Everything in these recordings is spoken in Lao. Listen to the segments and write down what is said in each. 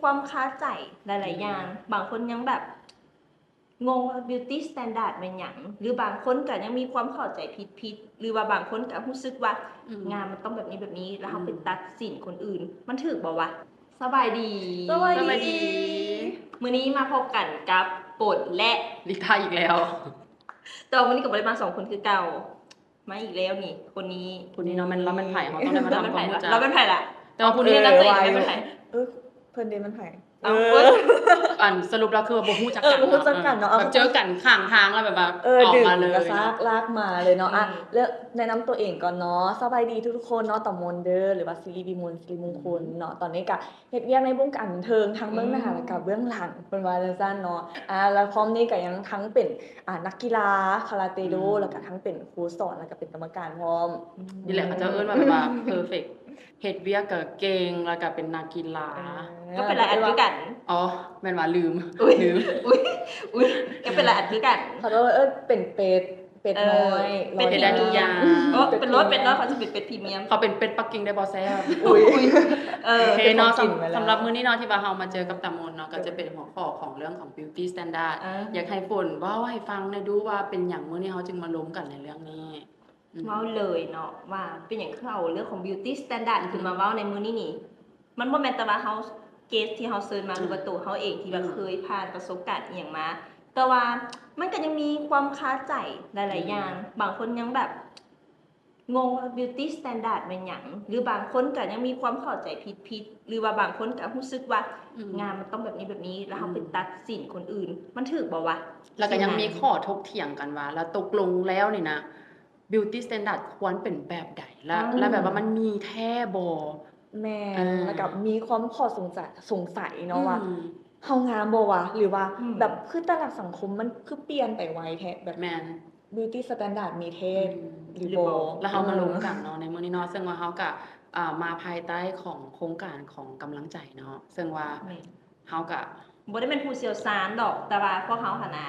ຄວາມຄາໃຈຫຼາຍໆຢ່າງ ອືມ ບາງຄົນຍັງແບບງົງວ່າ beauty standard ແມ່ນຫຍັງ ຫຼືບາງຄົນກໍຍັງມີຄວາມເຂົ້າໃຈຜິດໆ ຫຼືວ່າບາງຄົນກໍຮູ້ສຶກວ່າ ອືມ ງາມມັນຕ້ອງແບບນີ້ແບບນີ້ ແລ້ວເຮົາໄປ ອືມ ຕັດສິນຄົນອື່ນ ມັນຖືກບໍ່ວະ? ສະບາຍດີ ສະບາຍດີ ມື້ນີ້ມາພົບກັນກັບຝົນ ແລະ ລິຕາອີກແລ້ວ ແຕ່ວ່າມື້ນີ້ກໍບໍ່ໄດ້ມາສອງຄົນຄືເກົ່າ. ມາອີກແລ້ວນີ້ ຄົນນີ້ ຄົນນີ້ເນາະ ແມ່ນ ລາວແມ່ນໃຜ? ເຮົາຕ້ອງໄດ້ມາທຳຄວາມຮູ້ຈັກ ລາວແມ່ນໃຜລະ? ແຕ່ວ່າຜູ້ນີ້ແນະນຳຕົວເອງ ລາວແມ່ນໃຜລະ? ເອີ ເພິ່ນເດແມ່ນໃຜ? ເອີ ເອີ ອັນສະຫຼຸບແລ້ວຄືວ່າບໍ່ຮູ້ຈັກກັນ ເອີ ບໍ່ຮູ້ຈັກກັນເນາະ ເນາະ ແບບເຈີກັນຂ້າງທາງແລ້ວແບບວ່າ ເອີ ດຶງກະຊາກລາກມາເລີຍເນາະ ອືມ ອ່ະ ແລ້ວແນະນຳຕົວເອງກ່ອນເນາະ. ສະບາຍດີທຸກໆຄົນເນາະ ຕາມົນເດີ ຫຼືວ່າ ສິລິວິມົນ ສິລິມຸງຄຸນເນາະ ອືມ ຕອນນີ້ກະ ເຮັດວຽກໃນວົງການບັນເທີງ ທັງເບື້ອງໜ້າ ອືມ ແລ້ວກະເບື້ອງຫຼັງ ເພິ່ນວ່າຈັ່ງຊັ້ນເນາະ ອ່າ ແລ້ວພ້ອມນີ້ກະຍັງທັງເປັນ ອ່າ ນັກກິລາຄາລາເຕໂດ ອືມ ແລ້ວກະທັງເປັນຄູສອນ ແລ້ວກະເປັນກຳມະການພ້ອມ ອືມ ນີ້ແຫຼະ ເຂົາເຈົ້າເອີ້ນວ່າແບບວ່າ perfect ເຮັດວຽກກະເກັ່ງ ແລ້ວກະເປັນນັກກິລາ ເອີ ກໍເປັນຫຼາຍອັນຄືກັນ ອໍ ແມ່ນວ່າລືມ ອຸ້ຍ ລືມ ອຸ້ຍ ອຸ້ຍ ກໍເປັນຫຼາຍອັນຄືກັນ ເຂົາເຈົ້າເອີ້ນເປັນເປັດ ເປັດນ້ອຍ ເອີ ເປັດໄດ້ທຸກຢ່າງ ເອີ ເປັດນ້ອຍ ເປັດນ້ອຍ ເຂົາຊິເປັນເປັດພຣີມຽມ ເຂົາເປັນເປັດປັກກິ່ງໄດ້ບໍ່ແຊບ ອຸ້ຍ ອຸ້ຍ ເອີ ໂອເຄເນາະ ສຳ ສຳລັບມື້ນີ້ເນາະ ທີ່ວ່າເຮົາມາເຈີກັບຕາມົນເນາະ ກໍຈະເປັນຫົວຂໍ້ຂອງເລື່ອງຂອງ beauty standard ເອີ ຢາກໃຫ້ຝົນເວົ້າໃຫ້ຟັງແດ່ດູວ່າເປັນຫຍັງມື້ນີ້ເຮົາຈຶ່ງມາລົມກັນໃນເລື່ອງນີ້ ອືມ ເວົ້າເລີຍເນາະ ວ່າເປັນຫຍັງຄືເອົາເລື່ອງຂອງ beauty standard ອືມ ຂຶ້ນມາເວົ້າໃນມື້ນີ້ນີ້ ມັນບໍ່ແມ່ນແຕ່ວ່າເຮົາ guest ທີ່ເຮົາເຊີນມາ ອືມ ຫຼືວ່າໂຕເຮົາເອງທີ່ວ່າ ອືມ ເຄີຍຜ່ານປະສົບການອີ່ຫຍັງມາ ແຕ່ວ່າມັນກໍຍັງມີຄວາມຄາໃຈຫຼາຍໆ ອືມ ຢ່າງ ບາງຄົນຍັງແບບງົງວ່າ beauty standard ແມ່ນຫຍັງ ຫຼືບາງຄົນກໍຍັງມີຄວາມເຂົ້າໃຈຜິດໆ ຫຼືວ່າບາງຄົນກໍຮູ້ສຶກວ່າ ອືມ ງາມມັນຕ້ອງແບບນີ້ແບບນີ້ ແລ້ວເຮົາໄປ ອືມ ຕັດສິນຄົນອື່ນ ມັນຖືກບໍ່ວະ? ແລ້ວກໍຍັງມີຂໍ້ຖົກຖຽງກັນວ່າ ແລ້ວຕົກລົງແລ້ວນີ້ນະ beauty standard ຄວນເປັນແບບໃດ ແລະ ອ່າ ແລະ ແບບວ່າມັນມີແທ້ບໍ່? ແມ່ນ ເອີ ແລ້ວກໍມີຄວາມຂໍ້ສົງໄສ ສົງໄສເນາະ ອືມ ວ່າເຮົາງາມບໍ່ວະ ຫຼືວ່າ ອືມ ແບບຄືຕາມຫຼັກສັງຄົມມັນຄືປ່ຽນໄປໄວແທ້ ແບບ ແມ່ນ beauty standard ມີແທ້ ອືມ ຫຼືບໍ່ ຫຼືບໍ່ ແລ້ວເຮົາມາລົມກັນເນາະ ເອີ ໃນມື້ນີ້ເນາະ ເຊິ່ງວ່າເຮົາກໍ ອ່າ ມາພາຍໃຕ້ຂອງໂຄງການຂອງກຳລັງໃຈເນາະ ເຊິ່ງວ່າ ແມ່ນ ເຮົາກະບໍ່ໄດ້ແມ່ນຜູ້ຊ່ຽວຊານດອກ ແຕ່ວ່າພວກເຮົາຫັ້ນນະ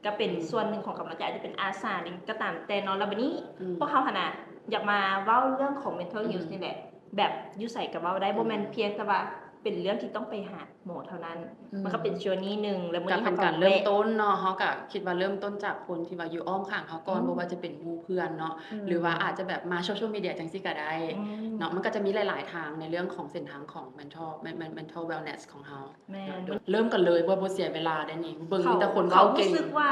ກະເປັນ ອືມ ສ່ວນໜຶ່ງຂອງກຳລັງໃຈ ອາດຈະເປັນອາສາເປັນຫຍັງກໍຕາມແຕ່ເນາະ ແລ້ວບັດນີ້ ອືມ ພວກເຮົາຫັ້ນນະ ຢາກມາເວົ້າເລື່ອງຂອງ mental ອືມ health ນີ້ແຫຼະ ແບບຢູ່ໃສກະເວົ້າໄດ້ ອືມ ບໍ່ແມ່ນພຽງແຕ່ວ່າເປັນເລື່ອງທີ່ຕ້ອງໄປຫາໝໍເທົ່ານັ້ນ ອືມ ມັນກໍເປັນ journey ໜຶ່ງ ແລ້ວມື້ນີ້ເຮົາກໍ ກໍເປັນການເລີ່ມຕົ້ນເນາະ ເຮົາກະຄິດວ່າເລີ່ມຕົ້ນຈາກຄົນທີ່ວ່າຢູ່ອ້ອມຂ້າງເຮົາກ່ອນ ອືມ ບໍ່ວ່າຈະເປັນໝູ່ເພື່ອນເນາະ ອືມ ຫຼືວ່າອາດຈະແບບມາ social media ຈັ່ງຊີ້ກະໄດ້ ອືມ ເນາະ ມັນກໍຈະມີຫຼາຍໆທາງໃນເລື່ອງຂອງເສັ້ນທາງຂອງ mental ແມ່ນ ແມ່ນ mental wellness ຂອງເຮົາ ແມ່ນ ເນາະ ເລີ່ມກັນເລີຍ ບໍ່ ບໍ່ເສຍເວລາໄດ້ນີ້ ເບິ່ງມີແຕ່ຄົນເວົ້າເກັ່ງ ເຂົາຮູ້ສຶກວ່າ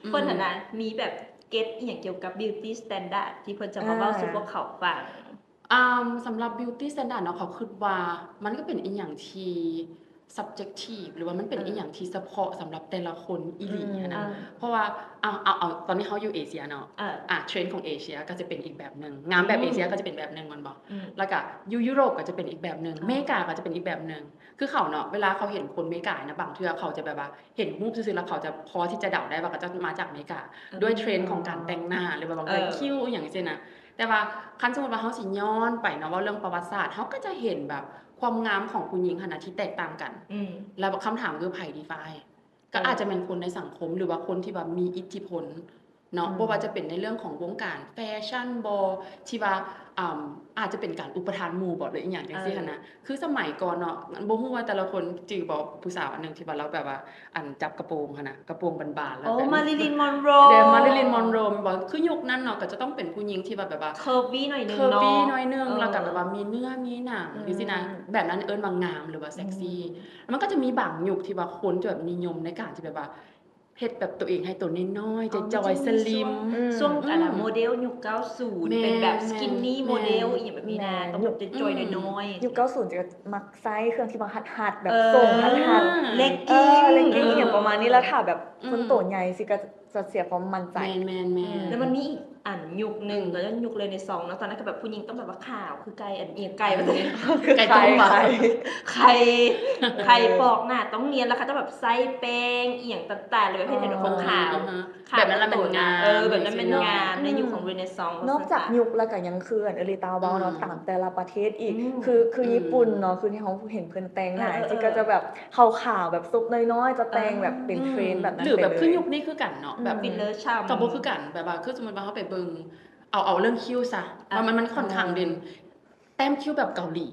ອືມ ເພິ່ນຫັ້ນນະ ມີແບບເກັດອີ່ຫຍັງກ່ຽວກັບ beauty standard ທີ່ເພິ່ນຈະມາເວົ້າສູ່ ອ່າ ພວກເຂົາຟັງ? ອ່າ ສຳລັບ beauty standard ເນາະ ເຂົາຄິດວ່າມັນກໍເປັນອີ່ຫຍັງທີ່ subjective ຫຼືວ່າມັນເປັນ ເອີ ອີ່ຫຍັງທີ່ສະເພາະສຳລັບແຕ່ລະຄົນອີ່ຫຼີ ອືມ ຫັ້ນນະ ເອີ ເພາະວ່າ ເອົາ ເອົາ ເອົາ ຕອນນີ້ເຮົາຢູ່ເອເຊຍເນາະ ເອີ ອ່າ trend ຂອງເອເຊຍກໍຈະເປັນອີກແບບໜຶ່ງ ງາມແບບ ອືມ ເອເຊຍກໍຈະເປັນແບບໜຶ່ງ ແມ່ນບໍ່? ອືມ ແລ້ວກໍຢູ່ຢູໂຣບກໍຈະເປັນອີກແບບໜຶ່ງ ເອີ ເມກາກໍຈະເປັນອີກແບບໜຶ່ງ ຄືເຂົາເນາະ ເວລາເຂົາເຫັນຄົນເມການະ ບາງເທື່ອເຂົາຈະແບບວ່າເຫັນຮູບຊື່ໆ ແລ້ວເຂົາຈະພໍທີ່ຈະເດົາໄດ້ວ່າເຂົາເຈົ້າມາຈາກເມກາ ເອີ ດ້ວຍ trend ຂອງການແຕ່ງໜ້າ ຫຼືວ່າບາງເທື່ອ ເອີ ຄິ້ວອີ່ຫຍັງຊີ້ນະ ແຕ່ວ່າຄັນສົມມຸດວ່າເຮົາຊິຍ້ອນໄປເນາະ ເວົ້າເລື່ອງປະຫວັດສາດ ເຮົາກໍຈະເຫັນແບບຄວາມງາມຂອງຜູ້ຍິງຫັ້ນນະທີ່ແຕກຕ່າງກັນ ອືມ ແລ້ວຄຳຖາມຄືໃຜ define ກໍ ເອີ ອາດຈະແມ່ນຄົນໃນສັງຄົມ ຫຼືວ່າຄົນທີ່ວ່າມີອິດທິພົນ ເນາະ ອືມ ບໍ່ວ່າຈະເປັນໃນເລື່ອງຂອງວົງການແຟຊັ່ນບໍ ທີ່ວ່າ ອ່າ ອາດຈະເປັນການອຸປະທານໝູ່ບໍ ຫຼືອີ່ຫຍັງຈັ່ງຊີ້ຫັ້ນນະ ເອີ ຄືສະໄໝກ່ອນເນາະ ບໍ່ຮູ້ວ່າແຕ່ລະຄົນຈື່ບໍ ຜູ້ສາວອັນໜຶ່ງທີ່ວ່າລາວແບບວ່າ ອັນ ຈັບກະໂປງຫັ້ນນະ ກະໂປງບານໆ ແລ້ວ ໂອ້ ແບບ Marilyn Monroe ແມ່ນ Marilyn Monroe ແມ່ນບໍ່ ຄືຍຸກນັ້ນເນາະ ກໍຈະຕ້ອງເປັນຜູ້ຍິງທີ່ວ່າແບບວ່າ curvy ໜ້ອຍໜຶ່ງ curvy ເນາະ ໜ້ອຍໜຶ່ງ ເອີ ແລ້ວກໍແບບວ່າມີເນື້ອມີໜັງ ອືມ ຈັ່ງຊີ້ນະ ແບບນັ້ນເອີ້ນວ່າງາມ ຫຼືວ່າ sexy ອືມ ແລ້ວມັນກໍຈະມີບາງຍຸກທີ່ວ່າຄົນຈະແບບນິຍົມໃນການທີ່ແບບວ່າ ເຮັດແບບຕົວເອງໃຫ້ໂຕນ້ອຍໆ ອໍ ຈອຍໆ ສະລິມ ຊ່ວງ ອືມ ຊ່ວງ ອືມ ອັນນ່າ ໂມເດວຍຸກເກົ້າສິບ ແມ່ນ ເປັນແບບ ແມ່ນ skinny ແມ່ນ ໂມເດວອີ່ຫຍັງແບບນີ້ນະ ແມ່ນ ຕ້ອງແບບ ອືມ ຈອຍໆ ນ້ອຍໆ ຍຸກເກົ້າສິບ ຈະມັກໃສ່ເຄື່ອງທີ່ວ່າຮັດໆ ແບບ ເອີ ສົ້ງຮັດໆ ເລັກກິ້ງ ເອີ ເລັກກິ້ງ ເອີ ອີ່ຫຍັງປະມານນີ້ ແລ້ວຖ້າແບບ ອືມ ຄົນໂຕໃຫຍ່ຊິກະຈະເສຍຄວາມໝັ້ນໃຈ ແມ່ນໆໆ ອືມ ແລ້ວມັນມີອີກ ອັນຍຸກໜຶ່ງ ອືມ ກໍຍ້ອນຍຸກເຣເນຊອງເນາະ ຕອນນັ້ນກໍແບບຜູ້ຍິງຕ້ອງແບບວ່າຂາວຄືໄຂ່ ອັນອີ່ຫຍັງ ໄກ່ ເອີ ໄກ່ ໄກ່ຕົ້ມຫວາ ໄຂ່ ໄຂ່ ໄຂ່ປອກໜ້າຕ້ອງນຽນ ແລ້ວເຂົາເຈົ້າແບບໃສ່ແປ້ງອີ່ຫຍັງຕ່າງໆ ແລ້ວແບບເຮັດໃຫ້ ອໍ ຂາວ ອ່າຮະ ຂາວ ແບບນັ້ນລະແມ່ນງາມ ເອີ ແບບນັ້ນແມ່ນງາມ ອືມ ໃນຍຸກຂອງເຣເນຊອງ ນອກຈາກຍຸກແລ້ວກໍຍັງຄື ອັນເອື້ອຍລິຕາເວົ້າເນາະ ອືມ ຕາມແຕ່ລະປະເທດອີກ ອືມ ຄື ຄື ອືມ ຍີ່ປຸ່ນເນາະ ຄືທີ່ເຮົາເຫັນເພິ່ນແຕ່ງໜ້າ ອໍ ຈັ່ງຊີ້ ເອີ ກໍຈະແບບຂາວໆ ແບບສົບນ້ອຍໆ ຈະແຕ່ງແບບເປັນ ອືມ ເທຣນແບບນັ້ນ ຫຼືແບບ ໄປເລີຍ ຄືຍຸກນີ້ຄືກັນເນາະ ອືມ ແບບ filler ຊ່ຳ ກໍບໍ່ຄືກັນ ແບບວ່າ ຄືສົມມຸດວ່າເຮົາໄປເບິ່ງ ເອົາ ເອົາເລື່ອງຄິ້ວຊະ ອ່າ ວ່າມັນ ມັນຂ້ອນຂ້າງເດັ່ນ ອ່າ ແຕ້ມຄິ້ວແບບເກົາຫຼີ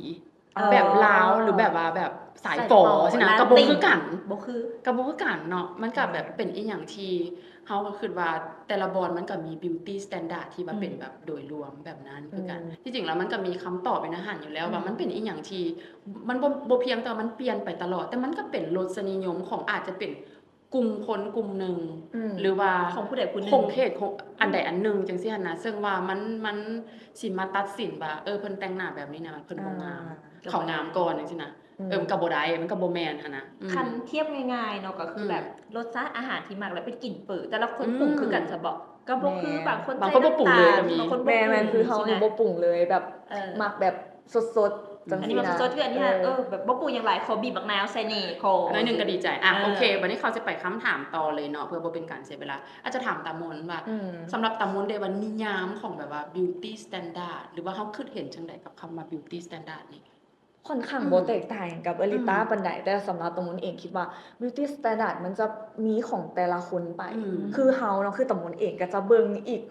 ແບບລາວ ຫຼືແບບວ່າແບບສາຍຝໍຊີ້ນະ ກໍບໍ່ຄືກັນ ບໍ່ຄື ກໍບໍ່ຄືກັນເນາະ. ມັນກໍແບບເປັນອີ່ຫຍັງທີ່ເຮົາກໍຄິດວ່າແຕ່ລະບ່ອນມັນກໍມີ beauty standard ທີ່ວ່າເປັນແບບໂດຍລວມແບບນັ້ນຄືກັນ. ທີ່ຈິງແລ້ວມັນກໍມີຄຳຕອບຢູ່ໃນຫັ້ນຢູ່ແລ້ວວ່າມັນເປັນອີ່ຫຍັງທີ່ມັນບໍ່ ບໍ່ພຽງແຕ່ວ່າມັນປ່ຽນໄປຕະຫຼອດ ແຕ່ມັນກໍເປັນລົດສະນິຍົມຂອງ ອາດຈະເປັນ ກຸ່ມຄົນກຸ່ມໜຶ່ງ ຫຼືວ່າຂອງຜູ້ໃດຜູ້ໜຶ່ງ ຂົງເຂດຂອງອັນໃດອັນໜຶ່ງຈັ່ງຊີ້ຫັ້ນນະ. ເຊິ່ງວ່າມັນ ມັນຊິມາຕັດສິນວ່າ ເອີ ເພິ່ນແຕ່ງໜ້າແບບນີ້ນະ ເພິ່ນບໍ່ງາມ ເຂົາງາມກ່ອນຈັ່ງຊີ້ນະ. ເອີ ມັນກໍບໍ່ໄດ້ ມັນກໍບໍ່ແມ່ນຫັ້ນນະ. ຄັນທຽບງ່າຍໆເນາະ ກໍຄືແບບລົດຊາດອາຫານທີ່ມັກ ແລ້ວໄປກິນເປີ ແຕ່ລະຄົນປຸງຄືກັນຊະເບາະ ກໍບໍ່ຄື. ບາງຄົນ ບາງຄົນບໍ່ປຸງເລີຍກໍມີ. ບາງຄົນບໍ່ປຸງ ແມ່ນໆ ຄືເຮົານີ້ບໍ່ປຸງເລີຍ ແບບມັກແບບ ສົດໆ ອືມ ຈັ່ງ ອັນນີ້ມັນ ຊີ້ນະ ສົດໆ ຄືອັນນີ້ ເອີ ເອີ ແບບບໍ່ປຸງຫຍັງຫຼາຍ ຂໍບີບບັກນາວໃສ່ແດ່ ຂໍໜ້ອຍໜຶ່ງກໍດີໃຈ. ອ່ະ ເອີ ໂອເຄ ບັດນີ້ເຮົາຈະໄປຄຳຖາມຕໍ່ເລີຍເນາະ ເພື່ອບໍ່ເປັນການເສຍເວລາ. ອາດຈະຖາມຕາມົນວ່າ ອືມ ສຳລັບຕາມົນເດວ່າ ນິຍາມຂອງແບບວ່າ beauty standard ຫຼືວ່າເຮົາຄິດເຫັນຈັ່ງໃດກັບຄຳວ່າ beauty standard ນີ້? ຂ້ອນຂ້າງ ອືມ ບໍ່ແຕກຕ່າງກັບເອື້ອຍລິຕາ ອືມ ປານໃດ ແຕ່ສຳລັບຕາມົນເອງຄິດວ່າ beauty standard ມັນຈະມີຂອງແຕ່ລະຄົນໄປ. ອືມ ຄືເຮົາເນາະ ຄືຕາມົນເອງກໍຈະເບິ່ງອີກ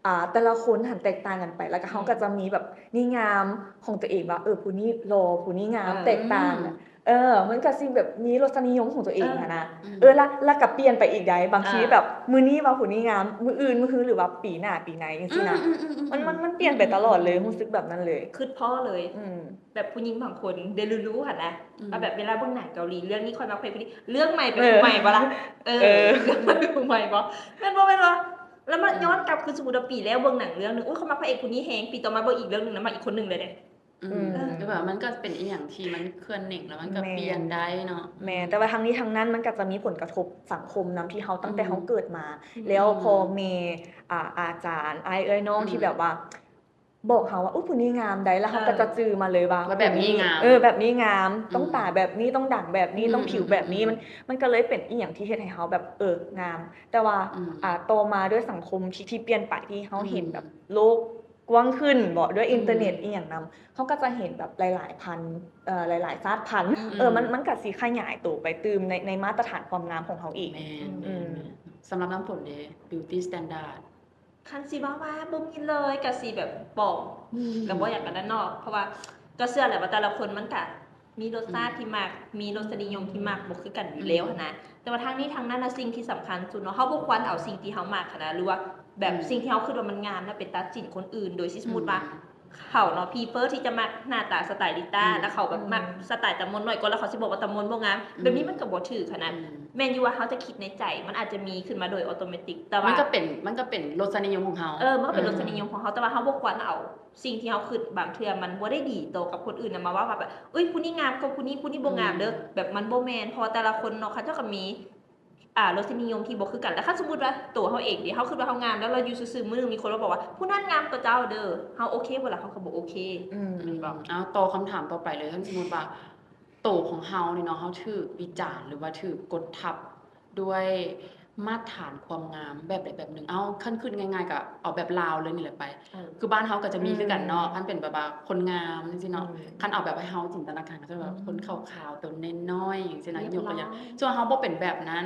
ອ່າ ແຕ່ລະຄົນຫັ້ນແຕກຕ່າງກັນໄປ ແລ້ວກໍເຮົາ ແມ່ນ ກໍຈະມີແບບນິຍາມຂອງຕົວເອງວ່າ ເອີ ຜູ້ນີ້ຫຼໍ່ ຜູ້ນີ້ງາມ ເອີ ແຕກຕ່າງ ອືມ ເອີ ມັນກໍຊິແບບມີລົດສະນິຍົມຂອງຕົວເອງ ເອີ ຫັ້ນນະ. ອືມ ເອີ ແລ້ວ ແລ້ວກໍປ່ຽນໄປອີກໄດ໋. ບາງທີ ອ່າ ແບບມື້ນີ້ວ່າຜູ້ນີ້ງາມ ມື້ອື່ນ ມື້ຮື ຫຼືວ່າປີໜ້າ ປີໃນ ຈັ່ງຊີ້ນະ. ອືມ ອືມ ອືມ ອືມ ມັນ ມັນ ມັນປ່ຽນໄປຕະຫຼອດເລີຍ ອືມ ຮູ້ສຶກແບບນັ້ນເລີຍ ຄິດພໍ້ເລີຍ. ອືມ ແບບຜູ້ຍິງບາງຄົນໄດ້ຮູ້ໆ ຫັ້ນນະ ອືມ ວ່າແບບເວລາເບິ່ງໜັງເກົາຫຼີ ເລື່ອງນີ້ຂ້ອຍມັກພະເອກຜູ້ນີ້ ເລື່ອງໃໝ່ເປັນ ເອີ ຜູ້ໃໝ່ບໍ່ລະ? ເອີ ເອີ ເລື່ອງໃໝ່ເປັນຜູ້ໃໝ່ບໍ່? ແມ່ນບໍ່ ແມ່ນບໍ່? ແລ້ວມາ ອືມ ຍ້ອນກັບຄື ສົມມຸດວ່າປີແລ້ວເບິ່ງໜັງເລື່ອງໜຶ່ງ ໂອ້ຍ ຂ້ອຍມັກພະເອກຜູ້ນີ້ແຮງ ປີຕໍ່ມາເບິ່ງອີກເລື່ອງໜຶ່ງນະ ມັກອີກຄົນໜຶ່ງເລີຍເດ້. ອືມ ອືມ ແຕ່ວ່າມັນກໍເປັນອີ່ຫຍັງທີ່ມັນເຄື່ອນເໜັງ ແລ້ວມັນກໍ ແມ່ນ ປ່ຽນໄດ້ເນາະ. ແມ່ນ ແຕ່ວ່າທັງນີ້ທັງນັ້ນມັນກໍຈະມີຜົນກະທົບສັງຄົມນຳ ທີ່ເຮົາ ຕັ້ງແຕ່ເຮົາ ອືມ ເກີດມາ ອືມ ແລ້ວພໍ່ແມ່ ອ່າ ອາຈານ ອ້າຍເອື້ອຍນ້ອງ ອືມ ທີ່ແບບວ່າ ບອກເຮົາວ່າ ອຸ້ຍ ຜູ້ນີ້ງາມໃດ໋ ແລ້ວເຮົາ ເອີ ກໍຈະຈື່ມາເລີຍວ່າ ວ່າແບບນີ້ງາມ ເອີ ແບບນີ້ງາມ ອືມ ຕ້ອງຕາແບບນີ້ ຕ້ອງດັງແບບນີ້ ອືມ ຕ້ອງຜິວແບບນີ້ ອືມ ມັນ ມັນກໍເລີຍເປັນອີ່ຫຍັງທີ່ເຮັດໃຫ້ເຮົາແບບ ເອີ ງາມ. ແຕ່ວ່າ ອືມ ອ່າ ຕໍ່ມາດ້ວຍສັງຄົມທີ່ ທີ່ປ່ຽນໄປ ທີ່ເຮົາເຫັນ ອືມ ແບບໂລກກວ້າງຂຶ້ນເບາະ ດ້ວຍ ອືມ ອິນເຕີເນັດອີ່ຫຍັງນຳ ເຮົາກໍຈະເຫັນແບບຫຼາຍໆພັນ ເອີ ຫຼາຍໆຊາດພັນ ອືມ ເອີ ມັນ ມັນກໍຊິຂະຫຍາຍໂຕໄປຕື່ມໃນ ໃນມາດຕະຖານຄວາມງາມຂອງເຮົາອີກ. ແມ່ນ ອືມ ແມ່ນ ແມ່ນ. ສຳລັບນ້ຳຝົນເດ beauty standard ຄັນຊິເວົ້າວ່າບໍ່ມີເລີຍ ກະຊິແບບປອມ ອືມ ກະບໍ່ຢາກອັນນັ້ນເນາະ ເພາະວ່າກະເຊື່ອແຫຼະວ່າແຕ່ລະຄົນມັນກະມີລົດຊາດ ອືມ ທີ່ມັກ ມີລົດສະນິຍົມທີ່ມັກ ອືມ ບໍ່ຄືກັນຢູ່ແລ້ວຫັ້ນນະ. ແຕ່ວ່າທັງນີ້ທັງນັ້ນນະ ສິ່ງທີ່ສຳຄັນສຸດເນາະ ເຮົາບໍ່ຄວນເອົາສິ່ງທີ່ເຮົາມັກຫັ້ນນະ ຫຼືວ່າແບບ ອືມ ສິ່ງທີ່ເຮົາຄິດວ່າມັນງາມນະ ໄປຕັດສິນຄົນອື່ນ ໂດຍທີ່ສົມມຸດວ່າ ອືມ ເຂົາເນາະ prefer ທີ່ຈະມັກໜ້າຕາສະໄຕລິຕາ ອືມ ແລ້ວເຂົາແບບ ອືມ ມັກສະໄຕຕາມົນໜ້ອຍກວ່າ ແລ້ວເຂົາຊິບອກວ່າຕາມົນບໍ່ງາມ ອືມ ແບບນີ້ມັນກໍບໍ່ຖືກຫັ້ນນະ. ອືມ ແມ່ນຢູ່ວ່າເຮົາຈະຄິດໃນໃຈ ມັນອາດຈະມີຂຶ້ນມາໂດຍອອໂຕແມຕິກ ແຕ່ວ່າມັນກໍເປັນ ມັນກໍເປັນລົດສະນິຍົມຂອງເຮົາ ເອີ ມັນກໍເປັນ ອືມ ລົດສະນິຍົມຂອງເຮົາ ແຕ່ວ່າເຮົາບໍ່ຄວນເອົາສິ່ງທີ່ເຮົາຄິດບາງເທື່ອມັນບໍ່ໄດ້ດີຕໍ່ກັບຄົນອື່ນນະ ມາເວົ້າວ່າແບບ ເອີຍ ຜູ້ນີ້ງາມກວ່າຜູ້ນີ້ ຜູ້ນີ້ບໍ່ງາມເດີ ອືມ ແບບມັນບໍ່ແມ່ນ ເພາະວ່າແຕ່ລະຄົນເນາະ ເຂົາເຈົ້າກໍມີ ອ່າ ລົດສະນິຍົມທີ່ບໍ່ຄືກັນ ແລ້ວຄັນສົມມຸດວ່າໂຕເຮົາເອງເດ ເຮົາຄິດວ່າເຮົາງາມ ແລ້ວເຮົາຢູ່ຊື່ໆ ມື້ໜຶ່ງມີຄົນມາບອກວ່າ ຜູ້ນັ້ນງາມກວ່າເຈົ້າເດີ ເຮົາໂອເຄບໍ່ລະ? ເຮົາກໍບໍ່ໂອເຄ ອືມ ແມ່ນບໍ່? ເອົາ ຕໍ່ຄຳຖາມຕໍ່ໄປເລີຍ ຄັນສົມມຸດວ່າໂຕຂອງເຮົານີ້ເນາະ ເຮົາຖືກວິຈານ ຫຼືວ່າຖືກກົດທັບດ້ວຍມາດຖານຄວາມງາມແບບໃດແບບໜຶ່ງ? ເອົາ ຄັນຄິດງ່າຍໆ ກໍເອົາແບບລາວເລີຍນີ້ແຫຼະໄປ ເອີ ຄືບ້ານເຮົາກໍຈະມີ ອືມ ຄືກັນເນາະ ຄັນເປັນແບບວ່າຄົນງາມຈັ່ງຊີ້ເນາະ ອືມ ຄັນເອົາແບບໃຫ້ເຮົາຈິນຕະນາການ ກໍຈະແບບ ອືມ ຄົນຂາວໆ ຕົວນ້ອຍໆ ຈັ່ງຊີ້ນະ ຍົກຕົວຢ່າງ ສ່ວນເຮົາບໍ່ເປັນແບບນັ້ນ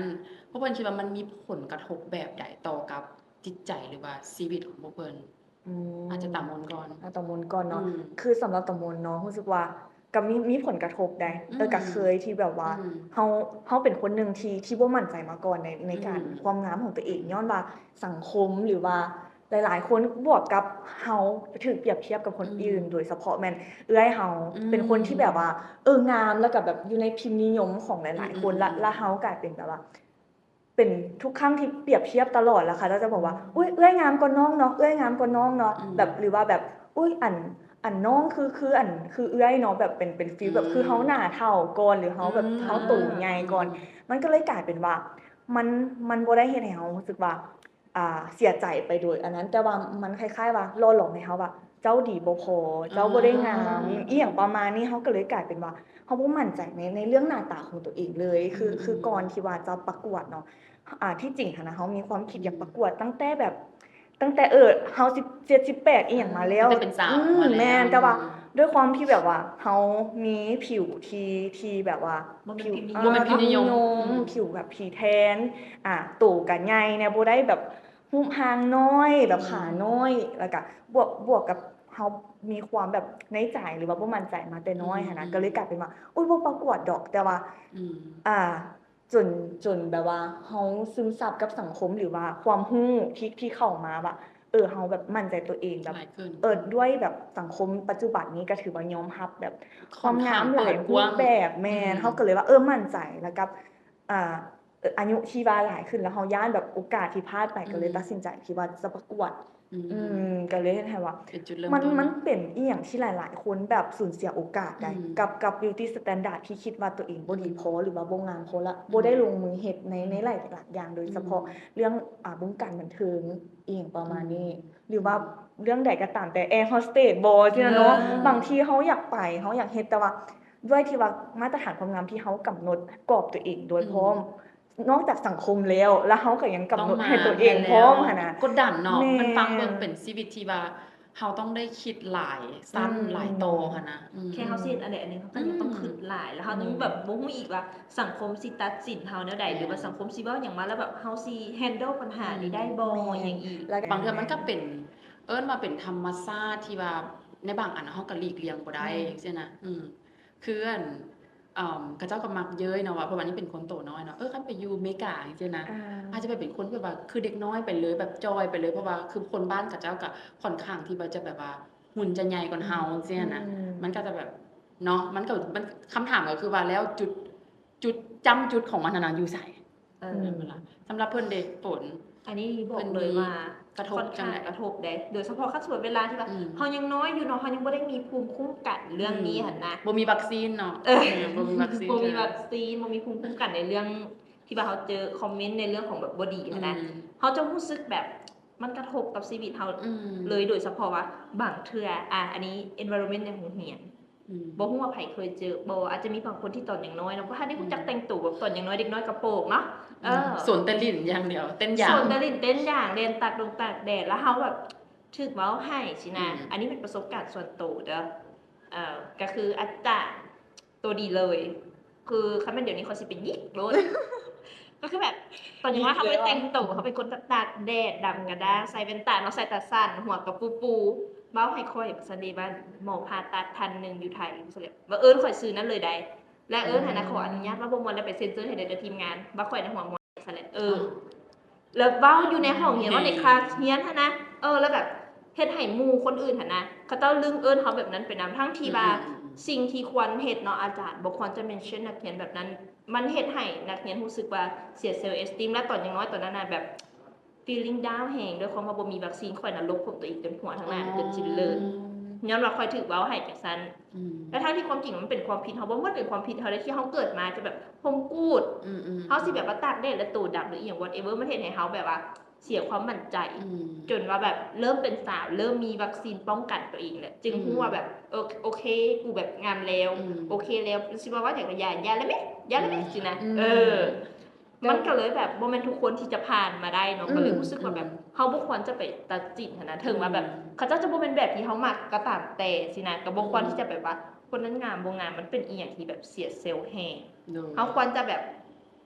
ພວກເພິ່ນຄິດວ່າມັນມີຜົນກະທົບແບບໃດຕໍ່ກັບຈິດໃຈ ຫຼືວ່າຊີວິດຂອງພວກເພິ່ນ? ອືມ ອາດຈະຕາມົນກ່ອນ ອາ ຕາມົນກ່ອນເນາະ ອືມ ຄືສຳລັບຕາມົນເນາະ ຮູ້ສຶກວ່າກໍມີ ມີຜົນກະທົບໃດ໋ ອືມ ເອີ ກໍເຄີຍທີ່ແບບວ່າ ອືມ ເຮົາ ເຮົາເປັນຄົນໜຶ່ງທີ່ ທີ່ບໍ່ໝັ້ນໃຈມາກ່ອນໃນ ໃນການ ອືມ ຄວາມງາມຂອງຕົວເອງ ຍ້ອນວ່າສັງຄົມ ຫຼືວ່າ ຫຼາຍໆຄົນບວກກັບເຮົາຖືກປຽບທຽບກັບຄົນ ອືມ ອື່ນ ໂດຍສະເພາະແມ່ນເອື້ອຍເຮົາ ອືມ ເປັນຄົນທີ່ແບບວ່າ ເອີ ງາມ ແລ້ວກໍແບບຢູ່ໃນພິມນິຍົມຂອງຫຼາຍໆຄົນ ອືມ ລະ ລະເຮົາກາຍເປັນແບບວ່າ ເປັນທຸກຄັ້ງທີ່ປຽບທຽບຕະຫຼອດ ລະເຂົາເຈົ້າຈະບອກວ່າ ອືມ ອຸ້ຍ ເອື້ອຍງາມກວ່ານ້ອງເນາະ ເອື້ອຍງາມກວ່ານ້ອງເນາະ ອືມ ແບບ ຫຼືວ່າແບບ ອຸ້ຍ ອັນ ອັນນ້ອງຄື ຄື ອັນ ຄືເອື້ອຍເນາະ ແບບເປັນ ເປັນຟີລແບບ ອືມ ຄືເຮົາໜ້າເຖົ້າກ່ອນ ຫຼືເຮົາແບບ ອືມ ເຮົາໂຕໃຫຍ່ກ່ອນ ອືມ ມັນກໍເລີຍກາຍເປັນວ່າ ມັນ ມັນບໍ່ໄດ້ເຮັດໃຫ້ເຮົາຮູ້ສຶກວ່າ ອ່າ ເສຍໃຈໄປໂດຍອັນນັ້ນ ແຕ່ວ່າມັນຄ້າຍໆວ່າຫຼໍ່ຫຼອມໃຫ້ເຮົາວ່າ ເຈົ້າດີບໍ່ພໍ ເຈົ້າບໍ່ໄດ້ງາມ ອ່າ ອີ່ຫຍັງປະມານນີ້ ເຮົາກໍເລີຍກາຍເປັນວ່າ ເຮົາບໍ່ໝັ້ນໃຈໃນ ໃນເລື່ອງໜ້າຕາຂອງຕົວເອງເລີຍ ຄື ອືມ ຄືກ່ອນທີ່ວ່າຈະປະກວດເນາະ ອ່າ ທີ່ຈິງຫັ້ນນະ ເຮົາມີຄວາມຄິດຢາກປະກວດ ອືມ ຕັ້ງແຕ່ແບບ ຕັ້ງແຕ່ ເອີ ເຮົາສິບເຈັດ ສິບແປດ ອີ່ຫຍັງມາແລ້ວ ອືມ ຕັ້ງແຕ່ເປັນສາວ ອືມ ມາແລ້ວ ແມ່ນ ແຕ່ວ່າ ອືມ ດ້ວຍຄວາມທີ່ແບບວ່າ ເຮົາມີຜິວທີ່ ທີ່ແບບວ່າ ບໍ່ແມ່ນ ຜິວ ຜິວນິຍົມ ເອີ ຜິວນິຍົມ ຜິວ ອືມ ຜິວແບບທີ່ແທນ ອ່າ ໂຕກໍໃຫຍ່ແດ່ ບໍ່ໄດ້ແບບ ຮູບຮ່າງນ້ອຍ ແບບຂານ້ອຍ ອືມ ແລ້ວກະບວກ ບວກກັບ ເຮົາມີຄວາມແບບໃນໃຈ ຫຼືວ່າບໍ່ໝັ້ນໃຈມາແຕ່ນ້ອຍຫັ້ນນະ ກໍເລີຍກາຍເປັນວ່າ ໂອ້ຍ ບໍ່ປະກວດດອກ ແຕ່ວ່າ ອືມ ອ່າ ຈົນ ຈົນແບບວ່າເຮົາຊຶມຊັບກັບສັງຄົມ ຫຼືວ່າຄວາມຮູ້ທີ່ ທີ່ເຂົ້າມາວ່າ ເອີ ເຮົາແບບໝັ້ນໃຈຕົວເອງແບບ ເອີ ດ້ວຍແບບສັງຄົມປັດຈຸບັນນີ້ກໍຖືວ່າຍອມຮັບແບບຄວາມງາມຫຼາຍຮູບແບບ. ແມ່ນ ເຮົາກໍເລີຍວ່າ ເອີ ໝັ້ນໃຈ ແລ້ວກັບ ອ່າ ເອີ ອາຍຸທີ່ວ່າຫຼາຍຂຶ້ນ ແລ້ວເຮົາຢ້ານແບບໂອກາດທີ່ພາດໄປ ກໍເລີຍຕັດສິນໃຈທີ່ວ່າຈະປະກວດ. ອືມ ກໍເລີຍເຮັດໃຫ້ວ່າ ມັນ ມັນເປັນອີ່ຫຍັງທີ່ຫຼາຍໆຄົນແບບສູນເສຍໂອກາດໄດ້ ກັບ ກັບ beauty standard ທີ່ຄິດວ່າຕົວເອງບໍ່ດີພໍ ຫຼືວ່າບໍ່ງາມພໍ ແລ້ວບໍ່ໄດ້ລົງມືເຮັດໃນ ໃນຫຼາຍໆຢ່າງ ໂດຍສະເພາະເລື່ອງ ອ່າ ວົງການບັນເທີງ ອີ່ຫຍັງປະມານນີ້ ຫຼືວ່າເລື່ອງໃດກໍຕາມແຕ່ air hostess ບໍ ຊີ້ນະເນາະ. ບາງທີເຮົາຢາກໄປ ເຮົາຢາກເຮັດ ແຕ່ວ່າດ້ວຍທີ່ວ່າມາດຕະຖານຄວາມງາມທີ່ເຮົາກຳນົດກອບຕົວເອງດ້ວຍພ້ອມ ນອກຈາກສັງຄົມແລ້ວ ແລ້ວເຮົາກໍຍັງກຳນົດໃຫ້ຕົວເອງພ້ອມຫັ້ນນະ ກົດດັນເນາະ. ມັນຟັງເບິ່ງເປັນຊີວິດທີ່ວ່າເຮົາຕ້ອງໄດ້ຄິດຫຼາຍຊັ້ນຫຼາຍຕໍ່ຫັ້ນນະ. ແຄ່ເຮົາຊິເຮັດອັນໃດອັນໜຶ່ງ ເຮົາກໍຍັງຕ້ອງຄິດຫຼາຍ ແລ້ວເຮົາຍັງແບບບໍ່ຮູ້ອີກວ່າສັງຄົມຊິຕັດສິນເຮົາແນວໃດ ຫຼືວ່າສັງຄົມຊິເວົ້າຫຍັງມາ ແລ້ວແບບເຮົາຊິ handle ບັນຫານີ້ໄດ້ບໍ່ ອີ່ຫຍັງອີກ. ບາງເທື່ອມັນກໍເປັນ ເອີ້ນວ່າເປັນທຳມະຊາດທີ່ວ່າໃນບາງອັນເຮົາກໍຫຼີກລ່ຽງບໍ່ໄດ້ ຈັ່ງຊີ້ນະ. ອືມ ຄືອັນ ເອີ່ມ ເຂົາເຈົ້າກໍມັກເຍີ້ຍເນາະວ່າ ເພາະວ່ານີ້ເປັນຄົນໂຕນ້ອຍເນາະ ເອີ ຄັນໄປຢູ່ເມກາ ຈັ່ງຊີ້ນະ ອາດຈະໄປເປັນຄົນທີ່ແບບວ່າຄືເດັກນ້ອຍໄປເລີຍ ແບບຈ່ອຍໄປເລີຍ ເພາະວ່າຄືຄົນບ້ານເຂົາເຈົ້າກໍຂ້ອນຂ້າງທີ່ວ່າຈະແບບວ່າຫຸ່ນຈະໃຫຍ່ກວ່າເຮົາ ຈັ່ງຊີ້ນະ. ມັນກໍຈະແບບເນາະ ມັນກໍ ມັນ ຄຳຖາມກໍຄືວ່າ ແລ້ວຈຸດ ຈຸດ ຈ້ຳຈຸດຂອງມັນຫັ້ນນະຢູ່ໃສ? ເອີ ແມ່ນບໍ່ລະ? ສຳລັບເພິ່ນເດ ຝົນ ອັນນີ້ບອກເລີຍວ່າ ກະທົບ ຄ່ອນຂ້າງກະທົບເດ້ ໂດຍສະເພາະຄັນສົມມຸດເວລາທີ່ວ່າເຮົາຍັງນ້ອຍຢູ່ເນາະ ເຮົາຍັງບໍ່ໄດ້ມີພູມຄຸ້ມກັນເລື່ອງນີ້ຫັ້ນນະ ບໍ່ມີວັກຊີນເນາະ. ເອີ ບໍ່ມີວັກຊີນ ບໍ່ມີວັກຊີນ ບໍ່ມີພູມຄຸ້ມກັນໃນເລື່ອງທີ່ວ່າເຮົາເຈີຄອມເມັນໃນເລື່ອງຂອງແບບບໍ່ດີຫັ້ນນະ ເຮົາຈະຮູ້ສຶກແບບມັນກະທົບກັບຊີວິດເຮົາເລີຍ ໂດຍສະເພາະວ່າບາງເທື່ອ ອາ ອັນນີ້ environment ໃນໂຮງຮຽນ ບໍ່ຮູ້ວ່າໃຜເຄີຍເຈີບໍ່ ອາດຈະມີບາງຄົນທີ່ຕອນຍັງນ້ອຍເນາະ ບໍ່ທັນໄດ້ຮູ້ຈັກແຕ່ງໂຕ ແບບຕອນຍັງນ້ອຍເດັກນ້ອຍກະໂປງເນາະ ເອີ ສົນແຕ່ຫຼິ້ນຢ່າງດຽວ ເຕັ້ນຢາງ ສົນແຕ່ຫຼິ້ນເຕັ້ນຢາງ ແລ່ນຕາກດົງຕາກແດດ ແລ້ວເຮົາແບບຖືກເວົ້າໃຫ້ຊີ້ນະ. ອັນນີ້ເປັນປະສົບການສ່ວນໂຕເດີ ເອີ ກະຄືອາຈານໂຕດີເລີຍ ຄືຄັນແມ່ນດຽວນີ້ຂ້ອຍຊິໄປຍິກໂລດ ກໍຄືແບບຕອນຍັງນ້ອຍເຮົາບໍ່ໄດ້ແຕ່ງໂຕ ເຮົາເປັນຄົນຕາກແດດ ດຳກະດ້າງ ໃສ່ແວ່ນຕາເນາະ ສາຍຕາສັ້ນ ຫົວກະປູໆ ເວົ້າໃຫ້ຂ້ອຍ ວ່າຊັ້ນເດ ວ່າໝໍຜ່າຕັດທ່ານໜຶ່ງຢູ່ໄທ ວ່າເອີ້ນຂ້ອຍຊື່ນັ້ນເລີຍໃດ ແລະ ເອີ້ນຫັ້ນນະ ຂໍອະນຸຍາດວ່າບໍ່ມ່ວນ ແລ້ວໄປເຊັນເຊີໃຫ້ແດ່ເດີທີມງານ ວ່າຂ້ອຍນະຫົວໝອນ ວ່າຊັ້ນແຫຼະ. ເອີ ແລ້ວເວົ້າຢູ່ໃນຫ້ອງຮຽນ ເວົ້າໃນຄລາສຮຽນຫັ້ນນະ ເອີ ແລ້ວແບບເຮັດໃຫ້ໝູ່ຄົນອື່ນຫັ້ນນະ ເຂົາເຈົ້າລຶ້ງເອີ້ນເຮົາແບບນັ້ນໄປນຳ ທັງທີ່ວ່າສິ່ງທີ່ຄວນເຮັດເນາະ ອາຈານບໍ່ຄວນຈະ mention ນັກຮຽນແບບນັ້ນ ມັນເຮັດໃຫ້ນັກຮຽນຮູ້ສຶກວ່າເສຍ self esteem ແລະ ຕອນຍັງນ້ອຍຕອນນັ້ນນະ ແບບ feeling down ແຮງ ດ້ວຍຄວາມວ່າບໍ່ມີວັກຊີນ ຂ້ອຍນະລົບຜົມຕົວເອງຈົນຫົວທາງໜ້າ ຈົນຊິເລີດ ຍ້ອນວ່າຂ້ອຍຖືກເວົ້າໃຫ້ຈັ່ງຊັ້ນ. ແລະ ທັງທີ່ຄວາມຈິງມັນເປັນຄວາມຜິດເຮົາບໍ່ ມັນເປັນຄວາມຜິດເຮົາເດ້ ທີ່ເຮົາເກີດມາຈະແບບຫົ່ມກູດ ເຮົາຊິແບບວ່າຕາກແດດ ແລະ ໂຕດຳ ຫຼື ອີ່ຫຍັງ whatever ມັນເຮັດໃຫ້ເຮົາແບບວ່າເສຍຄວາມໝັ້ນໃຈ ຈົນວ່າແບບເລີ່ມເປັນສາວ ເລີ່ມມີວັກຊີນປ້ອງກັນຕົວເອງແຫຼະ ຈຶ່ງຮູ້ວ່າແບບ ເອີ ໂອເຄ ກູແບບງາມແລ້ວ ໂອເຄແລ້ວ ຊິວ່າ ວ່າຫຍັງກໍຢ່າ ຢ່າແລ້ວແມະ ຢ່າແລ້ວແມະ ຊີ້ນະ ເອີ ມັນກໍເລີຍແບບບໍ່ແມ່ນທຸກຄົນທີ່ຈະຜ່ານມາໄດ້ເນາະ ກໍເລີຍຮູ້ສຶກວ່າແບບເຮົາບໍ່ຄວນຈະໄປຕັດສິນຫັ້ນນະ ເຖິງວ່າແບບເຂົາເຈົ້າຈະບໍ່ແມ່ນແບບທີ່ເຮົາມັກກໍຕາມແຕ່ຊີ້ນະ ກໍບໍ່ຄວນທີ່ຈະແບບວ່າຄົນນັ້ນງາມບໍ່ງາມ ມັນເປັນອີ່ຫຍັງທີ່ແບບເສຍ self ແຮງ ເຮົາຄວນຈະແບບ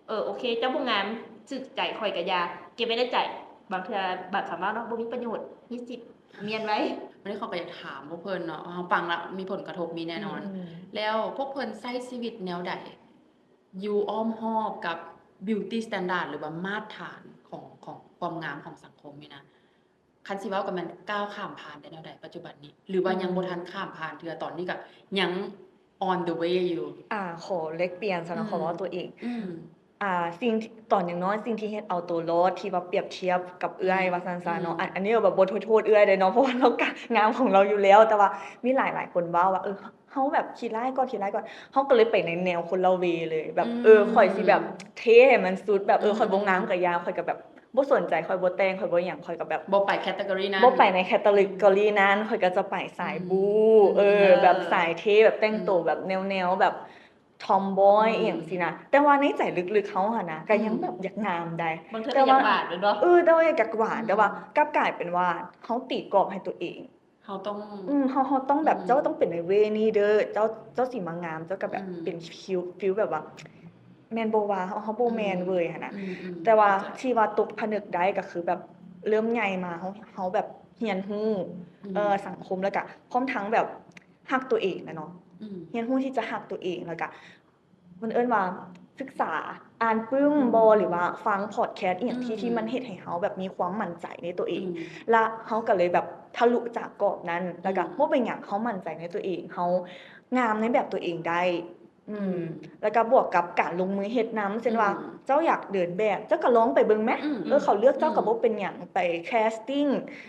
ເອີ ໂອເຄ ເຈົ້າບໍ່ງາມ ຖືກໃຈຂ້ອຍກໍຢ່າ ເກັບໄວ້ໃນໃຈ ບາງເທື່ອບາງຄຳເວົ້າເນາະ ບໍ່ມີປະໂຫຍດ ມີສິດມ້ຽນໄວ້. ວັນນີ້ເຮົາກໍຢາກຖາມພວກເພິ່ນເນາະ ເຮົາຟັງລະມີຜົນກະທົບ ມີແນ່ນອນ ແລ້ວພວກເພິ່ນໃຊ້ຊີວິດແນວໃດ? ຢູ່ອ້ອມຮອບກັບ beauty standard ຫຼືວ່າມາດຖານຂອງ ຂອງຄວາມງາມຂອງສັງຄົມນີ້ນະ ຄັນຊິເວົ້າກໍແມ່ນກ້າວຂ້າມຜ່ານໄດ້ແນວໃດປັດຈຸບັນນີ້ ຫຼືວ່າຍັງບໍ່ທັນຂ້າມຜ່ານເທື່ອ ຕອນນີ້ກໍຍັງ on the way ຢູ່? ອາ ຂໍແລກປ່ຽນຊະເນາະ ຂໍເວົ້າຕົວເອງ ອາ ສິ່ງທີ່ ຕອນຍັງນ້ອຍ ສິ່ງທີ່ເຮັດເອົາຕົວລອດ ທີ່ວ່າປຽບທຽບກັບເອື້ອຍວ່າຊັ້ນຊະເນາະ ອັນ ອັນນີ້ແບບບໍ່ໂທດເອື້ອຍເດ້ເນາະ ເພາະວ່າລາວກໍງາມຂອງລາວຢູ່ແລ້ວ ແຕ່ວ່າມີຫຼາຍໆຄົນເວົ້າວ່າ ເອີ ເຮົາແບບຂີ້ຮ້າຍກ່ອນ ຂີ້ຮ້າຍກ່ອນ ເຮົາກໍເລີຍໄປໃນແນວຄົນລະເວເລີຍ ແບບ ເອີ ຂ້ອຍຊິແບບເທໃຫ້ມັນສຸດ ແບບ ເອີ ຂ້ອຍບໍ່ງາມກໍຢ່າ ຂ້ອຍກໍແບບບໍ່ສົນໃຈ ຂ້ອຍບໍ່ແຕ່ງ ຂ້ອຍບໍ່ຫຍັງ ຂ້ອຍກໍແບບບໍ່ໄປ category ນັ້ນ ບໍ່ໄປໃນ category ນັ້ນ ຂ້ອຍກໍຈະໄປສາຍບູ ເອີ ແບບສາຍເທ ແບບແຕ່ງໂຕແບບແນວໆ ແບບ tomboy ອີ່ຫຍັງຊີ້ນະ ແຕ່ວ່າໃນໃຈລຶກໆເຮົາຫັ້ນນະ ກໍຍັງແບບຢາກງາມໃດ ບາງເທື່ອກໍຢາກຫວານແມ່ນບໍ່? ເອີ ແຕ່ວ່າຢາກ ຢາກຫວານ ແຕ່ວ່າກັບກາຍເປັນວ່າເຮົາຕີກອບໃຫ້ຕົວເອງ ເຮົາຕ້ອງ ອືມ ເຮົາ ເຮົາຕ້ອງແບບ ເຈົ້າຕ້ອງເປັນໃນເວນີ້ເດີ ເຈົ້າ ເຈົ້າຊິມາງາມ ເຈົ້າກໍແບບເປັນ feel feel ແບບວ່າ ແມ່ນບໍ່ວະ ເຮົາ ເຮົາບໍ່ແມ່ນເວີຍຫັ້ນນະ ແຕ່ວ່າທີ່ວ່າຕົກຜະນຶກໄດ້ກໍຄືແບບເລີ່ມໃຫຍ່ມາ ເຮົາ ເຮົາແບບ ຮຽນຮູ້ ອືມ ເອີ ສັງຄົມ ແລ້ວກະພ້ອມທັງແບບຮັກຕົວເອງນະເນາະ ອືມ ຮຽນຮູ້ທີ່ຈະຮັກຕົວເອງ ແລ້ວກະ ເພິ່ນເອີ້ນວ່າສຶກສາ ອ່ານປຶ້ມ ອືມ ບໍ ຫຼືວ່າຟັງພອດແຄສອີ່ຫຍັງທີ່ ອືມ ທີ່ມັນເຮັດໃຫ້ເຮົາແບບມີຄວາມໝັ້ນໃຈໃນຕົວເອງ ອືມ ລະເຮົາກໍເລີຍແບບທະລຸຈາກກອບນັ້ນ ແລ້ວກໍ ອືມ ບໍ່ເປັນຫຍັງ ເຮົາໝັ້ນໃຈໃນຕົວເອງ ເຮົາງາມໃນແບບຕົວເອງໄດ້ ອືມ ອືມ ແລ້ວກໍບວກກັບການລົງມືເຮັດນຳ ເຊັ່ນວ່າ ອືມ ເຈົ້າຢາກເດີນແບບ ເຈົ້າກໍລອງໄປເບິ່ງແມ ອືມ ເອີ ເຂົາເລືອກເຈົ້າ ອືມ ກໍບໍ່ເປັນຫຍັງ ໄປແຄສຕິງ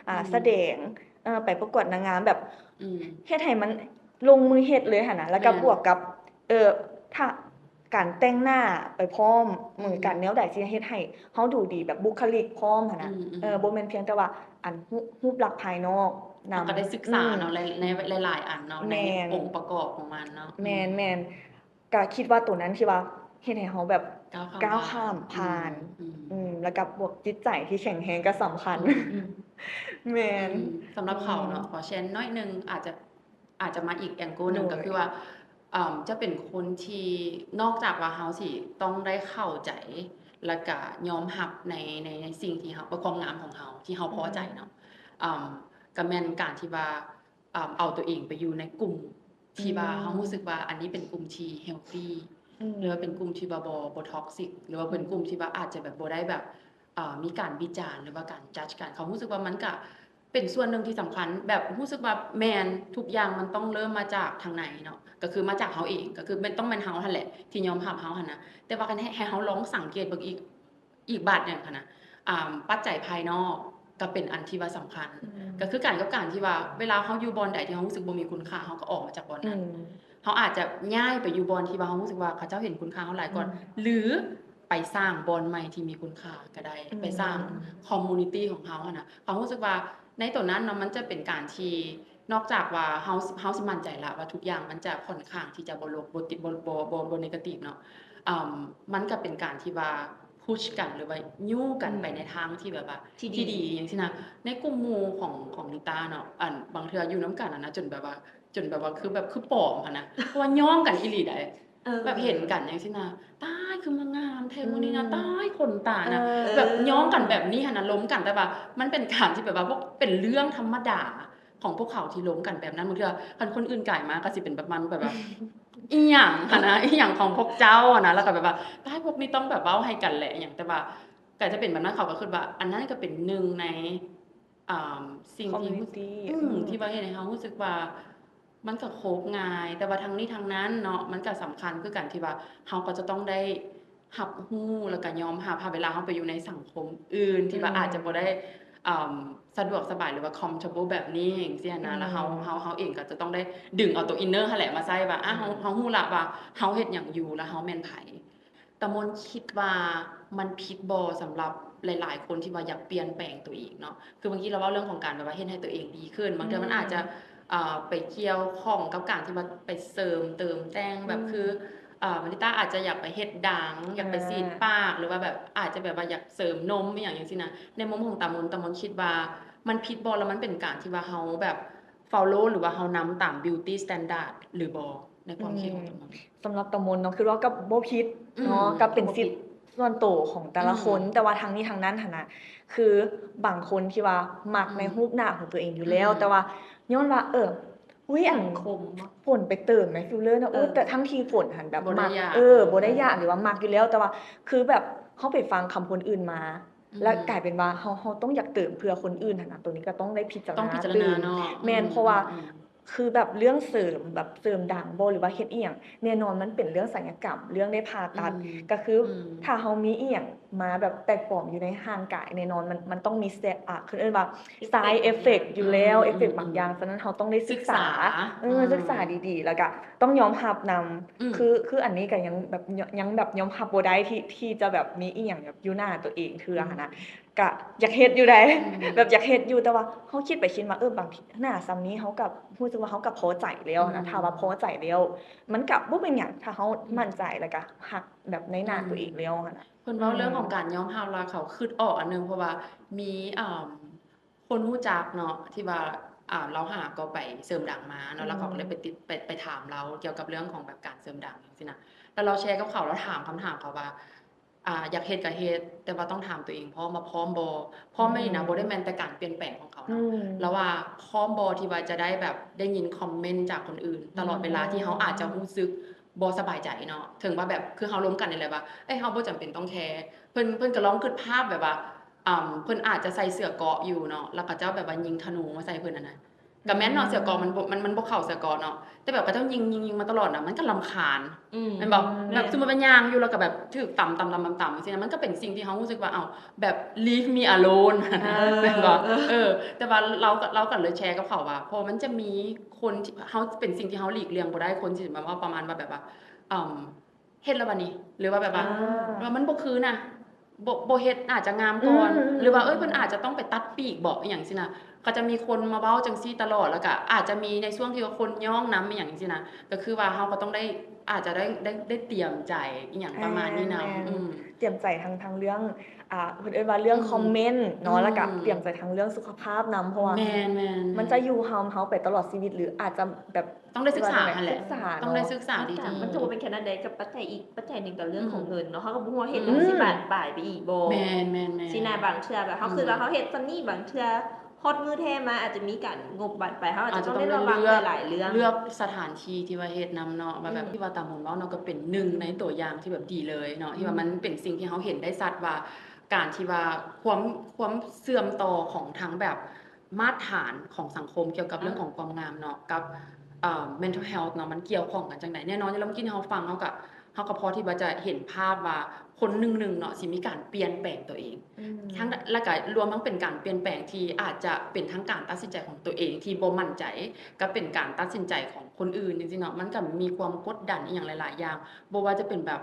ອ່າ ອືມ ສະແດງ ເອີ ໄປປະກວດນາງງາມ ແບບ ອືມ ເຮັດໃຫ້ມັນລົງມືເຮັດເລີຍຫັ້ນນະ ແລ້ວກໍ ແມ່ນ ບວກກັບ ເອີ ຖ້າການແຕ່ງໜ້າໄປພ້ອມ ອືມ ການແນວໃດທີ່ເຮັດໃຫ້ເຮົາດູດີ ແບບບຸກຄະລິກພ້ອມຫັ້ນນະ ອືມ ເອີ ບໍ່ແມ່ນພຽງແຕ່ວ່າອັນ ຮູບ ຮູບລັກພາຍນອກນຳ ເຮົາກໍໄດ້ສຶກສາເນາະ ອືມ ໃນ ໃນຫຼາຍໆອັນເນາະ ແມ່ນ ໃນອົງປະກອບຂອງມັນເນາະ ແມ່ນ ອືມ ແມ່ນ ກະຄິດວ່າໂຕນັ້ນທີ່ວ່າເຮັດໃຫ້ເຮົາແບບກ້າວຂ້າມ ກ້າວຂ້າມຜ່ານ ອືມ ອືມ ອືມ ແລ້ວກະບວກຈິດໃຈທີ່ແຂງແຮງກໍສຳຄັນ ອືມ ອືມ ແມ່ນ ອືມ ສຳລັບເຂົາເນາະ ອືມ ຂໍແຊນໜ້ອຍໜຶ່ງ ອາດຈະ ອາດຈະມາອີກແອງໂກໜຶ່ງ ໂດຍ ກໍຄືວ່າ ເອີ່ມ ຈະເປັນຄົນທີ່ນອກຈາກວ່າເຮົາຊິຕ້ອງໄດ້ເຂົ້າໃຈ ແລ້ວກະຍອມຮັບໃນ ໃນ ໃນສິ່ງທີ່ເຮົາ ຄວາມງາມຂອງເຮົາທີ່ເຮົາພໍໃຈເນາະ ອືມ ເອີ່ມ ກໍແມ່ນການທີ່ວ່າ ເອີ່ມ ເອົາຕົວເອງໄປຢູ່ໃນກຸ່ມທີ່ວ່າ ອືມ ເຮົາຮູ້ສຶກວ່າອັນນີ້ເປັນກຸ່ມທີ່ເຮລຕີ ອືມ ຫຼືວ່າເປັນກຸ່ມທີ່ວ່າບໍ່ ບໍ່ທັອກຊິກ ຫຼືວ່າເປັນ ອືມ ກຸ່ມທີ່ວ່າອາດຈະແບບບໍ່ໄດ້ແບບ ເອີ່ ມີການວິຈານ ຫຼືວ່າການຈັດການ ເຂົາຮູ້ສຶກວ່າມັນກະເປັນສ່ວນໜຶ່ງທີ່ສຳຄັນ ແບບຮູ້ສຶກວ່າແມ່ນ ທຸກຢ່າງມັນຕ້ອງເລີ່ມມາຈາກທາງໃນເນາະ ກໍຄືມາຈາກເຮົາເອງ ກໍຄືແມ່ນ ຕ້ອງແມ່ນເຮົາຫັ້ນແຫຼະທີ່ຍອມຮັບເຮົາຫັ້ນນະ ແຕ່ວ່າຄັນໃຫ້ ໃຫ້ເຮົາລອງສັງເກດເບິ່ງອີກ ອີກບາດໜຶ່ງຫັ້ນນະ ອ່າ ປັດໄຈພາຍນອກກໍເປັນອັນທີ່ວ່າສຳຄັນ ອືມ ກໍຄືກັນກັບການທີ່ວ່າ ເວລາເຮົາຢູ່ບ່ອນໃດທີ່ເຮົາຮູ້ສຶກບໍ່ມີຄຸນຄ່າ ເຮົາກໍອອກມາຈາກບ່ອນນັ້ນ ອືມ ເຮົາອາດຈະຍ້າຍໄປຢູ່ບ່ອນທີ່ວ່າເຮົາຮູ້ສຶກວ່າເຂົາເຈົ້າເຫັນຄຸນຄ່າເຮົາຫຼາຍກ່ອນ ອືມ ຫຼືໄປສ້າງບ່ອນໃໝ່ທີ່ມີຄຸນຄ່າກໍໄດ້ ອືມ ໄປສ້າງຄອມມູນິຕີຂອງເຮົາຫັ້ນນະ ເຮົາຮູ້ສຶກວ່າໃນໂຕນັ້ນເນາະ ມັນຈະເປັນການທີ່ ນອກຈາກວ່າເຮົາ ເຮົາຊິໝັ້ນໃຈລະວ່າທຸກຢ່າງມັນຈະຂ້ອນຂ້າງທີ່ຈະບໍ່ລົບ ບໍ່ຕິ ບໍ່ ບໍ່ ບໍ່ ບໍ່ເນກາຕິບເນາະ ອາ ມັນກໍເປັນການທີ່ວ່າພຸດກັນ ຫຼືວ່າຍູ້ກັນ ອືມ ໄປໃນທາງທີ່ແບບວ່າ ທີ່ດີ ທີ່ດີ ຈັ່ງຊີ້ນະ ໃນກຸ່ມໝູ່ຂອງ ຂອງລິຕ້າເນາະ ອັນ ບາງເທື່ອຢູ່ນຳກັນຫັ້ນນະ ຈົນແບບວ່າ ຈົນແບບວ່າຄື ແບບຄືປອມຫັ້ນນະ ເພາະວ່າຍ້ອງກັນອີ່ຫຼີໃດ໋ ເອີ ແບບເຫັນກັນຈັ່ງຊີ້ນະ ຕາຍ ຄືມາງາມແທ້ມື້ນີ້ນະ ອືມ ຕາຍ ຂົນຕານະ ເອີ ແບບຍ້ອງກັນແບບນີ້ຫັ້ນນະ ລົມກັນ ແຕ່ວ່າມັນເປັນການທີ່ແບບວ່າ ບໍ່ ເປັນເລື່ອງທຳມະດາຂອງພວກເຂົາທີ່ລົມກັນແບບນັ້ນ ບາງເທື່ອຄັນຄົນອື່ນກາຍມາກໍຊິເປັນແບບ ມັນແບບວ່າ ອີ່ຫຍັງຫັ້ນນະ ອີ່ຫຍັງຂອງພວກເຈົ້າຫັ້ນນະ ແລ້ວກໍແບບວ່າ ຕາຍ ພວກນີ້ຕ້ອງແບບເວົ້າໃຫ້ກັນແຫຼະ ອີ່ຫຍັງ ແຕ່ວ່າກໍຈະເປັນແບບນັ້ນ ເຂົາກໍຄິດວ່າ ອັນນັ້ນກໍເປັນໜຶ່ງໃນ ອ່າ ສິ່ງທີ່ ຄອມມູນິຕີ ອືມ ອືມ ທີ່ວ່າເຮັດໃຫ້ເຮົາຮູ້ສຶກວ່າ ມັນກໍຄົບງ່າຍ ແຕ່ວ່າທັງນີ້ທັງນັ້ນເນາະ ມັນກໍສຳຄັນຄືກັນທີ່ວ່າ ເຮົາກໍຈະຕ້ອງໄດ້ຮັບຮູ້ ແລ້ວກໍຍອມຮັບ ຖ້າເວລາເຮົາໄປຢູ່ໃນສັງຄົມອື່ນ ທີ່ວ່າ ອືມ ອາດຈະບໍ່ໄດ້ ອ່າ ສະດວກສະບາຍ ຫຼືວ່າ ຄອມຟອເທີບເບິ້ນ ແບບນີ້ຈັ່ງຊີ້ນະ ອືມ ແລ້ວເຮົາ ເຮົາ ເຮົາເອງກໍຈະຕ້ອງໄດ້ດຶງເອົາໂຕອິນເນີຫັ້ນແຫຼະມາໃຊ້ວ່າ ອາ ເຮົາ ອືມ ເຮົາຮູ້ລະວ່າເຮົາເຮັດຫຍັງຢູ່ ແລ້ວເຮົາແມ່ນໃຜ. ຕາມົນຄິດວ່າມັນຜິດບໍ່ສຳລັບຫຼາຍໆຄົນທີ່ວ່າຢາກປ່ຽນແປງຕົວເອງເນາະ ຄືບາງທີລາວເວົ້າເລື່ອງຂອງການແບບວ່າເຮັດໃຫ້ຕົວເອງດີຂຶ້ນ ບາງເທື່ອມັນ ອືມ ອາດຈະ ເອີ ໄປກ່ຽວຂ້ອງກັບການທີ່ວ່າໄປເສີມເຕີມແຕ່ງ ແບບ ອືມ ຄື ເອີ ມາລິຕ້າອາດຈະຢາກໄປເຮັດດັງ ຢາກໄປ ອ່າ ສີດປາກ ຫຼືວ່າແບບອາດຈະແບບວ່າຢາກເສີມນົມອີ່ຫຍັງຈັ່ງຊີ້ນະ ໃນມຸມຂອງຕາມົນ ຕາມົນຄິດວ່າມັນຜິດບໍ່ ແລ້ວມັນເປັນການທີ່ວ່າເຮົາແບບ follow ຫຼືວ່າເຮົານຳຕາມ beauty standard ຫຼືບໍ່? ໃນຄວາມຄິດຂອງຕົວມັນ ອືມ ສຳລັບຕາມົນເນາະ ຄືວ່າກໍບໍ່ຜິດເນາະ ອືມ ກໍເປັນສິດສ່ວນໂຕຂອງແຕ່ລະຄົນ ອືມ ແຕ່ວ່າທັງນີ້ທັງນັ້ນຫັ້ນນະ ຄືບາງຄົນທີ່ວ່າມັກ ອືມ ໃນຮູບໜ້າຂອງຕົວເອງຢູ່ແລ້ວ ອືມ ແຕ່ວ່າຍ້ອນວ່າ ເອີ ອຸ້ຍ ອັນ ສັງຄົມເນາະ ຝົນໄປເຕີມໃນຟິລເລີເນາະ ເອີ ໂອ້ ແຕ່ທັງທີ່ຝົນຫັ້ນແບບ ບໍ່ໄດ້ ມັກ ຢາກ ເອີ ບໍ່ໄດ້ຢາກ ອືມ ຫຼືວ່າມັກຢູ່ແລ້ວ ແຕ່ວ່າຄືແບບເຮົາໄປຟັງຄຳຄົນອື່ນມາ ອືມ ແລ້ວກາຍເປັນວ່າເຮົາ ເຮົາຕ້ອງຢາກເຕີມເພື່ອຄົນອື່ນຫັ້ນນະ ໂຕນີ້ກໍຕ້ອງໄດ້ພິຈາລະນາ ຕ້ອງພິຈາລະນາເນາະ ແມ່ນ ອືມ ເພາະວ່າ ອືມ ຄືແບບເລື່ອງເສີມ ແບບເສີມດັງບໍ່ ຫຼືວ່າເຮັດອີ່ຫຍັງ ແນ່ນອນມັນເປັນເລື່ອງສັນຍະກຳ ເລື່ອງໄດ້ຜ່າຕັດ ອືມ ກໍຄື ອືມ ຖ້າເຮົາມີອີ່ຫຍັງມາແບບແປກປອມຢູ່ໃນຮ່າງກາຍ ແນ່ນອນມັນ ມັນຕ້ອງມີ side ອ່າ ເຂົາເອີ້ນວ່າ side effect ຢູ່ແລ້ວ ອືມ ເອຟເຟັກບາງຢ່າງ ອືມ ສະນັ້ນເຮົາຕ້ອງໄດ້ສຶກສາ ສຶກສາ ເອີ ອືມ ສຶກສາດີໆ ແລ້ວກະຕ້ອງຍອມຮັບນຳ ອືມ ຄື ຄືອັນນີ້ກະຍັງແບບ ຍັງແບບຍອມຮັບບໍ່ໄດ້ ທີ່ ທີ່ຈະແບບມີອີ່ຫຍັງແບບຢູ່ໜ້າຕົວເອງເທື່ອຫັ້ນນະ ອືມ ກະຢາກເຮັດຢູ່ໃດ ອືມ ແບບຢາກເຮັດຢູ່ ແຕ່ວ່າເຮົາຄິດໄປຄິດມາ ເອີ ບາງທີໜ້າສ່ຳນີ້ເຮົາກໍຮູ້ສຶກວ່າເຮົາກໍພໍໃຈແລ້ວນະ ອືມ ຖ້າວ່າພໍໃຈແລ້ວ ມັນກໍບໍ່ເປັນຫຍັງ ຖ້າເຮົາ ອືມ ໝັ້ນໃຈ ແລ້ວກໍຮັກແບບໃນໜ້າ ອືມ ຕົວເອງແລ້ວຫັ້ນນະ ເພິ່ນເວົ້າເລື່ອງຂອງການຍອມຮັບ ແລ້ວເຂົາຄິດອອກອັນໜຶ່ງ ເພາະວ່າມີ ອ່າ ຄົນຮູ້ຈັກເນາະ ທີ່ວ່າ ອ່າ ລາວຫາກໍໄປເສີມດັງມາເນາະ ອືມ ແລ້ວເຂົາກໍເລີຍໄປຕິດ ໄປ ໄປຖາມລາວກ່ຽວກັບເລື່ອງຂອງແບບການເສີມດັງຈັ່ງຊີ້ນະ ແລ້ວລາວແຊກັບເຂົາ ລາວຖາມຄຳຖາມເຂົາວ່າ ອ່າ ຢາກເຮັດກໍເຮັດ ແຕ່ວ່າຕ້ອງຖາມຕົວເອງພ້ອມວ່າພ້ອມບໍ່? ພ້ອມແມ່ນນີ້ນະ ອືມ ບໍ່ໄດ້ແມ່ນແຕ່ການປ່ຽນແປງຂອງເຂົານະ ອືມ ແລ້ວວ່າພ້ອມບໍ່ທີ່ວ່າຈະໄດ້ແບບໄດ້ຍິນຄອມເມັນຈາກຄົນອື່ນຕະຫຼອດເວລາ ອືມ ທີ່ເຮົາອາດຈະຮູ້ສຶກບໍ່ສະບາຍໃຈເນາະ. ເຖິງວ່າແບບ ຄືເຮົາລົມກັນນີ້ແຫຼະວ່າ ເອີຍ ເຮົາບໍ່ຈຳເປັນຕ້ອງແຄ ເພິ່ນ ເພິ່ນກໍລອງຄິດພາບແບບວ່າ ອ່າ ເພິ່ນອາດຈະໃສ່ເສື້ອເກາະຢູ່ເນາະ ແລ້ວເຂົາເຈົ້າແບບວ່າຍິງທະນູມາໃສ່ເພິ່ນຫັ້ນນະ ກໍແມ່ນເນາະ ເສື້ອເກາະມັນບໍ່ ມັນ ມັນບໍ່ເຂົ້າເສື້ອເກາະເນາະ ແຕ່ແບບເຂົາເຈົ້າຍິງ ຍິງ ຍິງມາຕະຫຼອດນະ ມັນກໍລຳຄານ ອືມ ແມ່ນບໍ່? ແມ່ນ ແບບສົມມຸດວ່າຍ່າງຢູ່ ແລ້ວກໍແບບຖືກຕຳ ຕຳ ຕຳ ຕຳ ຕຳ ຈັ່ງຊີ້ນະ ມັນກໍເປັນສິ່ງທີ່ເຮົາຮູ້ສຶກວ່າ ເອົ້າ ແບບ leave me alone ເອີ ແມ່ນບໍ່? ເອີ ເອີ ແຕ່ວ່າລາວກໍ ລາວກໍເລີຍແຊກັບເຂົາວ່າ ເພາະວ່າມັນຈະມີຄົນທີ່ ເຮົາ ເປັນສິ່ງທີ່ເຮົາຫຼີກລ່ຽງບໍ່ໄດ້ ຄົນທີ່ແບບວ່າປະມານວ່າ ແບບວ່າ ເອີ່ມ ເຮັດແລ້ວບາດນີ້ ຫຼືວ່າແບບວ່າ ອ່າ ວ່າມັນບໍ່ຄືນະ ບໍ່ ບໍ່ເຮັດອາດຈະງາມກ່ອນ ອືມ ຫຼືວ່າ ເອີຍ ເພິ່ນອາດຈະຕ້ອງໄປຕັດປີກບໍ ອີ່ຫຍັງຊີ້ນະ ກໍຈະມີຄົນມາເວົ້າຈັ່ງຊີ້ຕະຫຼອດ ແລ້ວກໍອາດຈະມີໃນຊ່ວງທີ່ວ່າຄົນຍ້ອງນຳ ອີ່ຫຍັງຊີ້ນະ ກໍຄືວ່າເຮົາກໍຕ້ອງໄດ້ ອາດຈະໄດ້ ໄດ້ ໄດ້ຕຽມໃຈ ອີ່ຫຍັງປະມານນີ້ນຳ ແມ່ນໆ ອືມ ຕຽມໃຈທັງ ທັງເລື່ອງ ອ່າ ເພິ່ນເອີ້ນວ່າເລື່ອງ ອືມ ຄອມເມັນເນາະ ອືມ ແລ້ວກໍຕຽມໃຈທັງເລື່ອງສຸຂະພາບນຳ ເພາະວ່າ ແມ່ນໆ ມັນຈະຢູ່ນຳເຮົາໄປຕະຫຼອດຊີວິດ ຫຼືອາດຈະແບບ ຕ້ອງໄດ້ສຶກສາຫັ້ນແຫຼະ ສຶກສາເນາະ ຕ້ອງໄດ້ສຶກສາດີໆ ມັນຈະບໍ່ເປັນແຄ່ນັ້ນໃດ ກັບປັດໄຈອີກປັດໄຈໜຶ່ງກໍເລື່ອງຂອງເງິນເນາະ ອືມ ເຮົາກໍບໍ່ຮູ້ວ່າເຮັດແລ້ວມັນ ອືມ ຊິບານປາຍໄປອີກບໍ່ ແມ່ນໆໆ ຊີ້ນະ ບາງເທື່ອແບບເຮົາ ອືມ ຄິດວ່າເຮົາເຮັດສ່ຳນີ້ ບາງເທື່ອຮອດມື້ແທ້ມາອາດຈະມີການງົບບານປາຍ ເຮົາອາດຈະຕ້ອງໄດ້ລະວັງຫຼາຍໆເລື່ອງ ເລືອກສະຖານທີ່ທີ່ວ່າເຮັດນຳເນາະ ວ່າແບບ ອືມ ທີ່ວ່າຕາໝູນເວົ້າເນາະ ກໍເປັນໜຶ່ງໃນຕົວຢ່າງທີ່ແບບດີເລີຍເນາະ ອືມ ທີ່ວ່າມັນເປັນສິ່ງທີ່ເຮົາເຫັນໄດ້ຊັດວ່າ ການທີ່ວ່າຄວາມ ຄວາມເຊື່ອມຕໍ່ຂອງທາງແບບ ມາດຖານຂອງສັງຄົມກ່ຽວກັບເລື່ອງຂອງຄວາມງາມເນາະ ກັບ ເອີ່ mental health ເນາະ ມັນກ່ຽວຂ້ອງກັນຈັ່ງໃດ? ແນ່ນອນຢູ່ແລ້ວ ເມື່ອກີ້ທີ່ເຮົາຟັງ ເຮົາກໍ ເຮົາກໍພໍທີ່ວ່າຈະເຫັນພາບວ່າຄົນໜຶ່ງໆເນາະ ຊິມີການປ່ຽນແປງຕົວເອງ ອືມ ທັງ ແລ້ວກໍລວມທັງເປັນການປ່ຽນແປງທີ່ອາດຈະເປັນທັງການຕັດສິນໃຈຂອງຕົວເອງທີ່ບໍ່ໝັ້ນໃຈ ກັບເປັນການຕັດສິນໃຈຂອງຄົນອື່ນ ຈັ່ງຊີ້ເນາະ ມັນກໍມີຄວາມກົດດັນອີ່ຫຍັງຫຼາຍໆຢ່າງ ບໍ່ວ່າຈະເປັນແບບ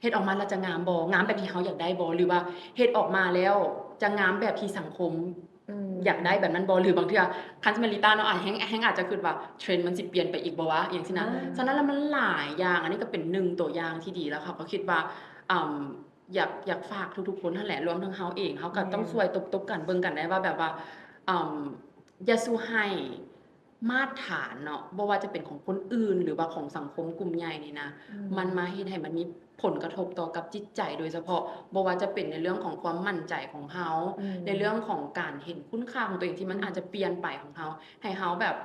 ເຮັດອອກມາແລ້ວຈະງາມບໍ່? ງາມແບບທີ່ເຮົາຢາກໄດ້ບໍ່? ຫຼືວ່າເຮັດອອກມາແລ້ວຈະງາມແບບທີ່ສັງຄົມ ອືມ ຢາກໄດ້ແບບນັ້ນບໍ່? ຫຼືບາງເທື່ອ ຄັນຊິແມ່ນລິຕ້າເນາະ ອາດ ແຮງ ແຮງອາດຈະຄິດວ່າ ເທຣນມັນຊິປ່ຽນໄປອີກບໍ່ວະ? ຫຍັງຊີ້ນະ ອ່າ ສະນັ້ນແລ້ວມັນຫຼາຍຢ່າງ ອັນນີ້ກໍເປັນໜຶ່ງຕົວຢ່າງທີ່ດີ ແລ້ວເຮົາກໍຄິດວ່າ ອາ ຢາກ ຢາກຝາກທຸກໆຄົນຫັ້ນແຫຼະ ລວມທັງເຮົາເອງ ເຮົາກໍຕ້ອງ ແມ່ນ ຊ່ວຍຕົບໆກັນເບິ່ງກັນໄດ້ວ່າ ແບບວ່າ ອາ ຢ່າສູ່ໃຫ້ ມາດຖານເນາະ ບໍ່ວ່າຈະເປັນຂອງຄົນອື່ນ ຫຼືວ່າຂອງສັງຄົມກຸ່ມໃຫຍ່ນີ້ນະ ອືມ ມັນມາເຮັດໃຫ້ມັນມີຜົນກະທົບຕໍ່ກັບຈິດໃຈ ໂດຍສະເພາະບໍ່ວ່າຈະເປັນໃນເລື່ອງຂອງຄວາມໝັ້ນໃຈຂອງເຮົາ ອືມ ໃນເລື່ອງຂອງການເຫັນຄຸນຄ່າຂອງຕົວເອງທີ່ມັນອາດຈະປ່ຽນໄປຂອງເຮົາ ໃຫ້ເຮົາແບບ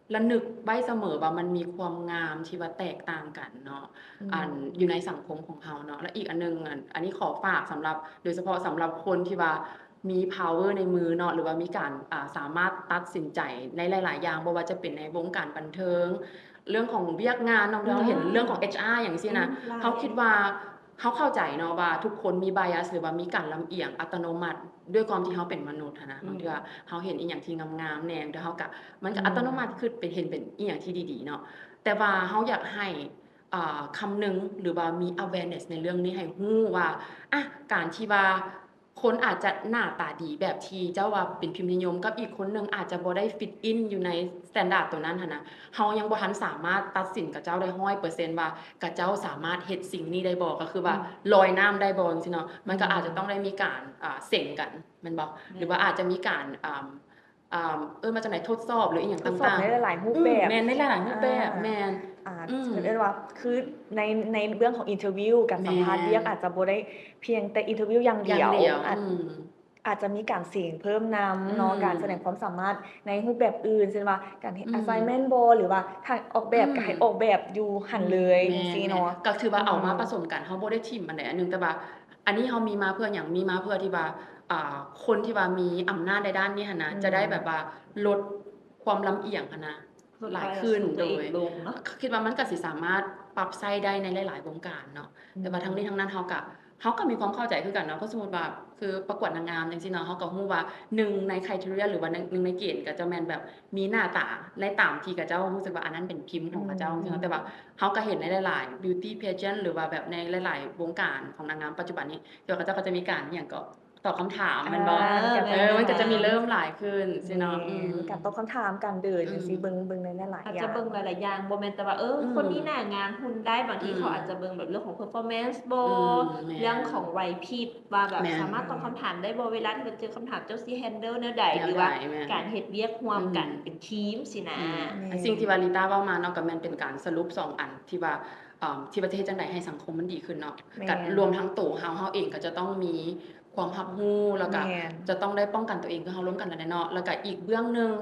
ລະນຶກໄວ້ສະເໝີວ່າມັນມີຄວາມງາມທີ່ວ່າແຕກຕ່າງກັນເນາະ ອືມ ອັນ ຢູ່ໃນສັງຄົມຂອງເຮົາເນາະ ແລະ ອີກອັນໜຶ່ງ ອັນ ອັນນີ້ຂໍຝາກສຳລັບ ໂດຍສະເພາະສຳລັບຄົນທີ່ວ່າ ມີ power ໃນມືເນາະ ຫຼືວ່າມີການ ອ່າ ສາມາດຕັດສິນໃຈໃນຫຼາຍໆຢ່າງ ບໍ່ວ່າຈະເປັນໃນວົງການບັນເທີງ ເລື່ອງຂອງວຽກງານເນາະ ອືມ ທີ່ເຮົາເຫັນເລື່ອງຂອງ ເອັດຊອາ ຫຍັງຊີ້ນະ ອືມ ເຮົາຄິດວ່າ ເຮົາເຂົ້າໃຈເນາະວ່າທຸກຄົນມີ bias ຫຼືວ່າມີການລຳອຽງອັດຕະໂນມັດ ດ້ວຍຄວາມທີ່ເຮົາເປັນມະນຸດຫັ້ນນະ ອືມ ບາງເທື່ອເຮົາເຫັນອີ່ຫຍັງທີ່ງາມໆແດ່ ແຕ່ເຮົາກະ ມັນກະ ອືມ ອັດຕະໂນມັດຄືເປັນ ເຫັນເປັນອີ່ຫຍັງທີ່ດີໆເນາະ ແຕ່ວ່າເຮົາຢາກໃຫ້ ອ່າ ຄຳນຶງ ຫຼືວ່າມີ awareness ໃນເລື່ອງນີ້ ໃຫ້ຮູ້ວ່າ ອະ ການທີ່ວ່າ ຄົນອາດຈະໜ້າຕາດີແບບທີ່ເຈົ້າວ່າເປັນພິມນິຍົມ ກັບອີກຄົນໜຶ່ງອາດຈະບໍ່ໄດ້ fit in ຢູ່ໃນ standard ໂຕນັ້ນຫັ້ນນະ ເຮົາຍັງບໍ່ທັນສາມາດຕັດສິນຂະເຈົ້າໄດ້ຮ້ອຍເປີເຊັນວ່າ ຂະເຈົ້າສາມາດເຮັດສິ່ງນີ້ໄດ້ບໍ່ ກໍຄືວ່າ ອືມ ລອຍນ້ຳໄດ້ບໍ່ ຈັ່ງຊີ້ເນາະ ມັນກໍອາດຈະ ອືມ ຕ້ອງໄດ້ມີການ ອ່າ ເສັງກັນ ແມ່ນບໍ່? ແມ່ນ ຫຼືວ່າອາດຈະມີການ ອ່າ ອ່າ ເອີ້ນວ່າຈັ່ງໃດ ທົດສອບ ຫຼືອີ່ຫຍັງຕ່າງໆ ທົດສອບໃນຫຼາຍໆຮູບແບບ ອືມ ແມ່ນ ໃນຫຼາຍໆຮູບແບບ ອ່າ ແມ່ນ ອ່າ ອືມ ເອີ້ນວ່າ ຄືໃນ ໃນເລື່ອງຂອງ interview ການສຳພາດ ແມ່ນ ວຽກ ອາດຈະບໍ່ໄດ້ພຽງແຕ່ interview ຢ່າງດຽວ ຢ່າງດຽວ ອາດ ອືມ ອາດຈະມີການເສັງເພີ່ມນຳເນາະ ອືມ ການສະແດງຄວາມສາມາດໃນຮູບແບບອື່ນ ເຊັ່ນວ່າ ການເຮັດ ອືມ assignment ບໍ ຫຼືວ່າຖ້າອອກແບບ ອືມ ກໍໃຫ້ອອກແບບຢູ່ຫັ້ນເລີຍ ອືມ ຈັ່ງຊີ້ເນາະ ແມ່ນໆ ກໍຖືວ່າເອົາມາ ອືມ ປະສົມກັນ ເຮົາບໍ່ໄດ້ຖິ້ມອັນໃດອັນໜຶ່ງ ແຕ່ວ່າ ອັນນີ້ເຮົາມີມາເພື່ອຫຍັງ? ມີມາເພື່ອທີ່ວ່າ ອ່າ ຄົນທີ່ວ່າມີອຳນາດໃນດ້ານນີ້ຫັ້ນນະ ອືມ ຈະໄດ້ແບບວ່າລົດຄວາມລຳອຽງຫັ້ນນະ ລົດ bias ຫຼາຍຂຶ້ນ ຂອງຕົວເອງ ໂດຍ ລົງເນາະ ຄິດວ່າມັນກໍຊິສາມາດປັບໃຊ້ໄດ້ໃນຫຼາຍໆວົງການເນາະ ອືມ ແຕ່ວ່າທັງນີ້ທັງນັ້ນເຮົາກໍ ເຮົາກໍມີຄວາມເຂົ້າໃຈຄືກັນເນາະ ເພາະສົມມຸດວ່າ ຄືປະກວດນາງງາມຈັ່ງຊີ້ເນາະ ເຮົາກໍຮູ້ວ່າໜຶ່ງໃນ criteria ຫຼືວ່າໜຶ່ງ ໜຶ່ງໃນເກນກໍຈະແມ່ນແບບມີໜ້າຕາໃນຕາມທີ່ຂະເຈົ້າຮູ້ສຶກວ່າອັນນັ້ນເປັນພິມຂອງຂະເຈົ້າ ອືມ ຈັ່ງຊີ້ເນາະ ແຕ່ວ່າ ເຮົາກໍເຫັນໃນຫຼາຍໆ beauty pageant ຫຼືວ່າແບບໃນຫຼາຍໆວົງການຂອງນາງງາມປັດຈຸບັນນີ້ ທີ່ວ່າເຂົາເຈົ້າກໍຈະມີການຫຍັງເກາະ ຕອບຄຳຖາມແມ່ນບໍ່? ເອີ ເອີ ມັນກໍຈະມີເລີ່ມຫຼາຍຂຶ້ນຊີ້ເນາະ ແມ່ນ ອືມ ການຕອບຄຳຖາມ ການເດີນຈັ່ງຊີ້ ອືມ ເບິ່ງ ເບິ່ງໃນຫຼາຍໆຢ່າງ ອາດຈະເບິ່ງຫຼາຍໆຢ່າງ ບໍ່ແມ່ນແຕ່ວ່າ ເອີ ອືມ ຄົນນີ້ໜ້າງາມ ຫຸ່ນໄດ້ ບາງທີ ອືມ ເຂົາອາດຈະເບິ່ງແບບເລື່ອງຂອງ performance ບໍ່ ອືມ ແມ່ນ ເລື່ອງຂອງໄຫວພິບ ວ່າແບບ ແມ່ນ ສາມາດຕອບຄຳຖາມໄດ້ບໍ່ ເວລາທີ່ເພິ່ນເຈີຄຳຖາມ ເຈົ້າຊິ handle ແນວໃດ ແນວໃດ ຫຼືວ່າ ແມ່ນ ການເຮັດວຽກຮ່ວມກັນ ອືມ ເປັນທີມຊີ້ນະ ອືມ ແມ່ນ ສິ່ງທີ່ວ່າລິຕ້າເວົ້າມາເນາະ ກໍແມ່ນເປັນການສະຫຼຸບສອງອັນທີ່ວ່າ ທີ່ວ່າຈະເຮັດຈັ່ງໃດໃຫ້ສັງຄົມມັນດີຂຶ້ນເນາະ ແມ່ນ ກໍລວມທັງໂຕເຮົາ ເຮົາເອງກໍຈະຕ້ອງມີຄວາມຮັບຮູ້ ແລ້ວກໍ ແມ່ນ ຈະຕ້ອງໄດ້ປ້ອງກັນຕົວເອງ ຄືເຮົາລົມກັນນັ້ນແຫຼະເນາະ ແລ້ວກໍອີກເບື້ອງໜຶ່ງ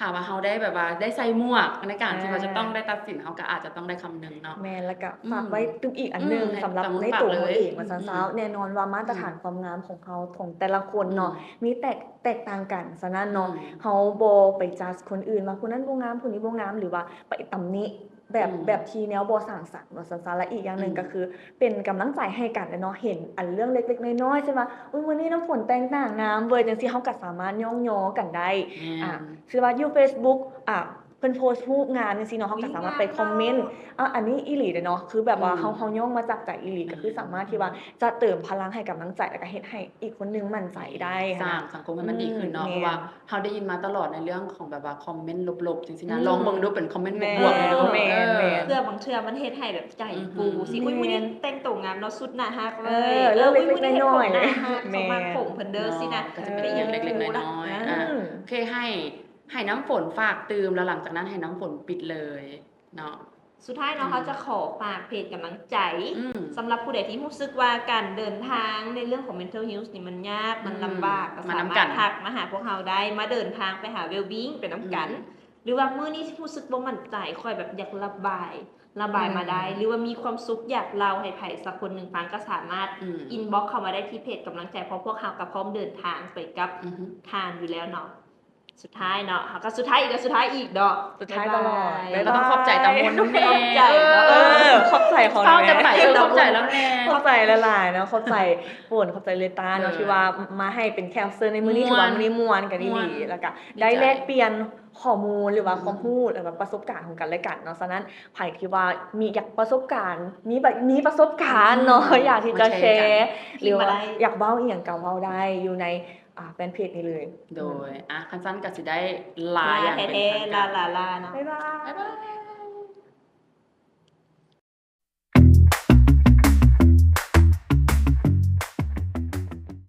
ຖ້າວ່າເຮົາໄດ້ແບບວ່າໄດ້ໃສ່ໝວກໃນການທີ່ວ່າ ອ່າ ຈະຕ້ອງໄດ້ຕັດສິນ ເຮົາກໍອາດຈະຕ້ອງໄດ້ຄຳນຶງເນາະ ແມ່ນ ແລ້ວກໍ ອືມ ຝາກໄວ້ຕື່ມອີກອັນໜຶ່ງ ອືມ ສຳລັບ ໃຫ້ ໃນ ຝາກ ໂຕ ເລີ ເຮົາ ຍ ເອງວ່າຊັ້ນ ອືມ ຊາວ ແນ່ນອນວ່າມາດຕະຖານ ອືມ ຄວາມງາມຂອງເຮົາ ຂອງແຕ່ລະຄົນເນາະ ອືມ ມີແຕກ ແຕກຕ່າງກັນ ສະນັ້ນເນາະ ອືມ ເຮົາບໍ່ໄປ judge ຄົນອື່ນວ່າຜູ້ນັ້ນບໍ່ງາມ ຜູ້ນີ້ບໍ່ງາມ ຫຼືວ່າໄປຕຳໜິແບບ ອືມ ແບບທີ່ແນວບໍ່ສ້າງສັນວ່າຊັ້ນຊາ ແລະ ອີກຢ່າງໜຶ່ງ ອືມ ກໍຄືເປັນກຳລັງໃຈໃຫ້ກັນແຫຼະເນາະ ເຫັນອັນເລື່ອງເລັກໆນ້ອຍໆ ເຊັ່ນວ່າ ອຸ້ຍ ມື້ນີ້ນ້ຳຝົນແຕ່ງໜ້າງາມເວີຍ ຈັ່ງຊີ້ ເຮົາກໍສາມາດຍ້ອງຍໍກັນໄດ້ ອືມ ອ່າ ຄືວ່າຢູ່ Facebook ອ່າ ເພິ່ນໂພສຮູບງາມຈັ່ງຊີ້ເນາະ ເຮົາກໍສາມາດໄປຄອມເມັນ ອ່າ ອັນນີ້ອີ່ຫຼີເດ້ເນາະ ຄືແບບວ່າ ອືມ ເຮົາ ເຮົາຍ້ອງມາຈາກໃຈອີ່ຫຼີ ອືມ ກໍຄືສາມາດທີ່ວ່າຈະເຕີມພະລັງໃຫ້ກຳລັງໃຈ ແລ້ວກໍເຮັດໃຫ້ອີກຄົນໜຶ່ງໝັ້ນໃຈໄດ້ ສ້າງສັງຄົມໃຫ້ມັນດີຂຶ້ນເນາະ ອືມ ເພາະວ່າ ແມ່ນ ເຮົາໄດ້ຍິນມາຕະຫຼອດໃນເລື່ອງຂອງແບບວ່າຄອມເມັນລົບໆ ຈັ່ງຊີ້ນະ ອືມ ລອງເບິ່ງດູເປັນຄອມເມັນບວກໆ ແມ່ນ ເນາະ ແມ່ນ ເອີ ແມ່ນ ເພື່ອບາງເທື່ອມັນເຮັດໃຫ້ແບບໃຈຟູ ອືມ ຊິ ອຸ້ຍ ມື້ນີ້ແຕ່ງໂຕງາມເນາະ ຊຸດໜ້າຮັກເລີຍ ເອີ ເລື່ອງເລັກໆນ້ອຍໆ ເຂົາມັກຜົມເພິ່ນເດີ ຊີ້ນະ ກໍຈະເປັນອີ່ຫຍັງເລັກໆນ້ອຍໆ ອ່າ ໂອເຄ ໃຫ້ ໃຫ້ນ້ຳຝົນຝາກຕື່ມ ແລ້ວຫຼັງຈາກນັ້ນໃຫ້ນ້ຳຝົນປິດເລີຍເນາະ ສຸດທ້າຍເນາະ ອືມ ເຮົາຈະຂໍຝາກເພຈກຳລັງໃຈ ອືມ ສຳລັບຜູ້ໃດທີ່ຮູ້ສຶກວ່າການເດີນທາງໃນເລື່ອງຂອງ mental health ນີ້ມັນຍາກ ມັນ ອືມ ລຳບາກ ກໍ ມັນນຳກັນ ສາມາດທັກມາຫາພວກເຮົາໄດ້ ມາເດີນທາງໄປຫາ wellbeing ໄປນຳກັນ ອືມ ຫຼືວ່າມື້ນີ້ຮູ້ສຶກບໍ່ໝັ້ນໃຈ ຂ້ອຍແບບຢາກລະບາຍ ລະບາຍມາໄດ້ ອືມ ຫຼືວ່າມີຄວາມສຸກຢາກເລົ່າໃຫ້ໃຜສັກຄົນໜຶ່ງຟັງ ກໍສາມາດ ອືມ inbox ເຂົ້າມາໄດ້ທີ່ເພຈກຳລັງໃຈ ເພາະພວກເຮົາກໍພ້ອມເດີນທາງໄປກັບ ອືຮຶ ທ່ານຢູ່ແລ້ວເນາະ. ສຸດທ້າຍເນາະ ເຮົາກໍສຸດທ້າຍອີກ ກໍສຸດທ້າຍອີກເນາະ ສຸດທ້າຍຕະຫຼອດ ບາຍບາຍ ບາຍບາຍ ກໍຕ້ອງຂອບໃຈຕາມົນນຳແນ່ ເອີ ເອີ ຂອບໃຈເຂົາ ເຊົາແຕ່ໄປ ເອີ ຂອບໃຈແລ້ວແນ່ ຂອບໃຈຫຼາຍໆເນາະ ຂອບໃຈຝົນ ຂອບໃຈເລຕາເນາະ ເອີ ທີ່ວ່າມາໃຫ້ເປັນແຂກຮັບເຊີນໃນມື້ນີ້ ມ່ວນ ຖືວ່າມື້ນີ້ມ່ວນກັນອີ່ຫຼີ ມ່ວນ ແລ້ວກໍ ດີໃຈ ໄດ້ແລກປ່ຽນຂໍ້ມູນ ຫຼືວ່າ ອືມ ຄວາມຮູ້ ຫຼືວ່າປະສົບການຂອງກັນແລະກັນເນາະ ສະນັ້ນໃຜທີ່ວ່າມີຢາກປະສົບການ ມີແບບ ມີປະສົບການເນາະ ອືມ ຢາກທີ່ຈະແຊ ມາແຊກັນ ຫຼືວ່າ ທີ່ມາໄດ້ ຢາກເວົ້າອີ່ຫຍັງກໍເວົ້າໄດ້ຢູ່ໃນ ອ່າ ແຟນເພຈນີ້ເລີຍ ໂດຍ ອືມ ອ່ະ ຄັນຊັ້ນກໍຊິໄດ້ລາຢ່າງເປັນທາງການ ລາ ລາ ລາ ເນາະ ບາຍບາຍ ບາຍບາຍ.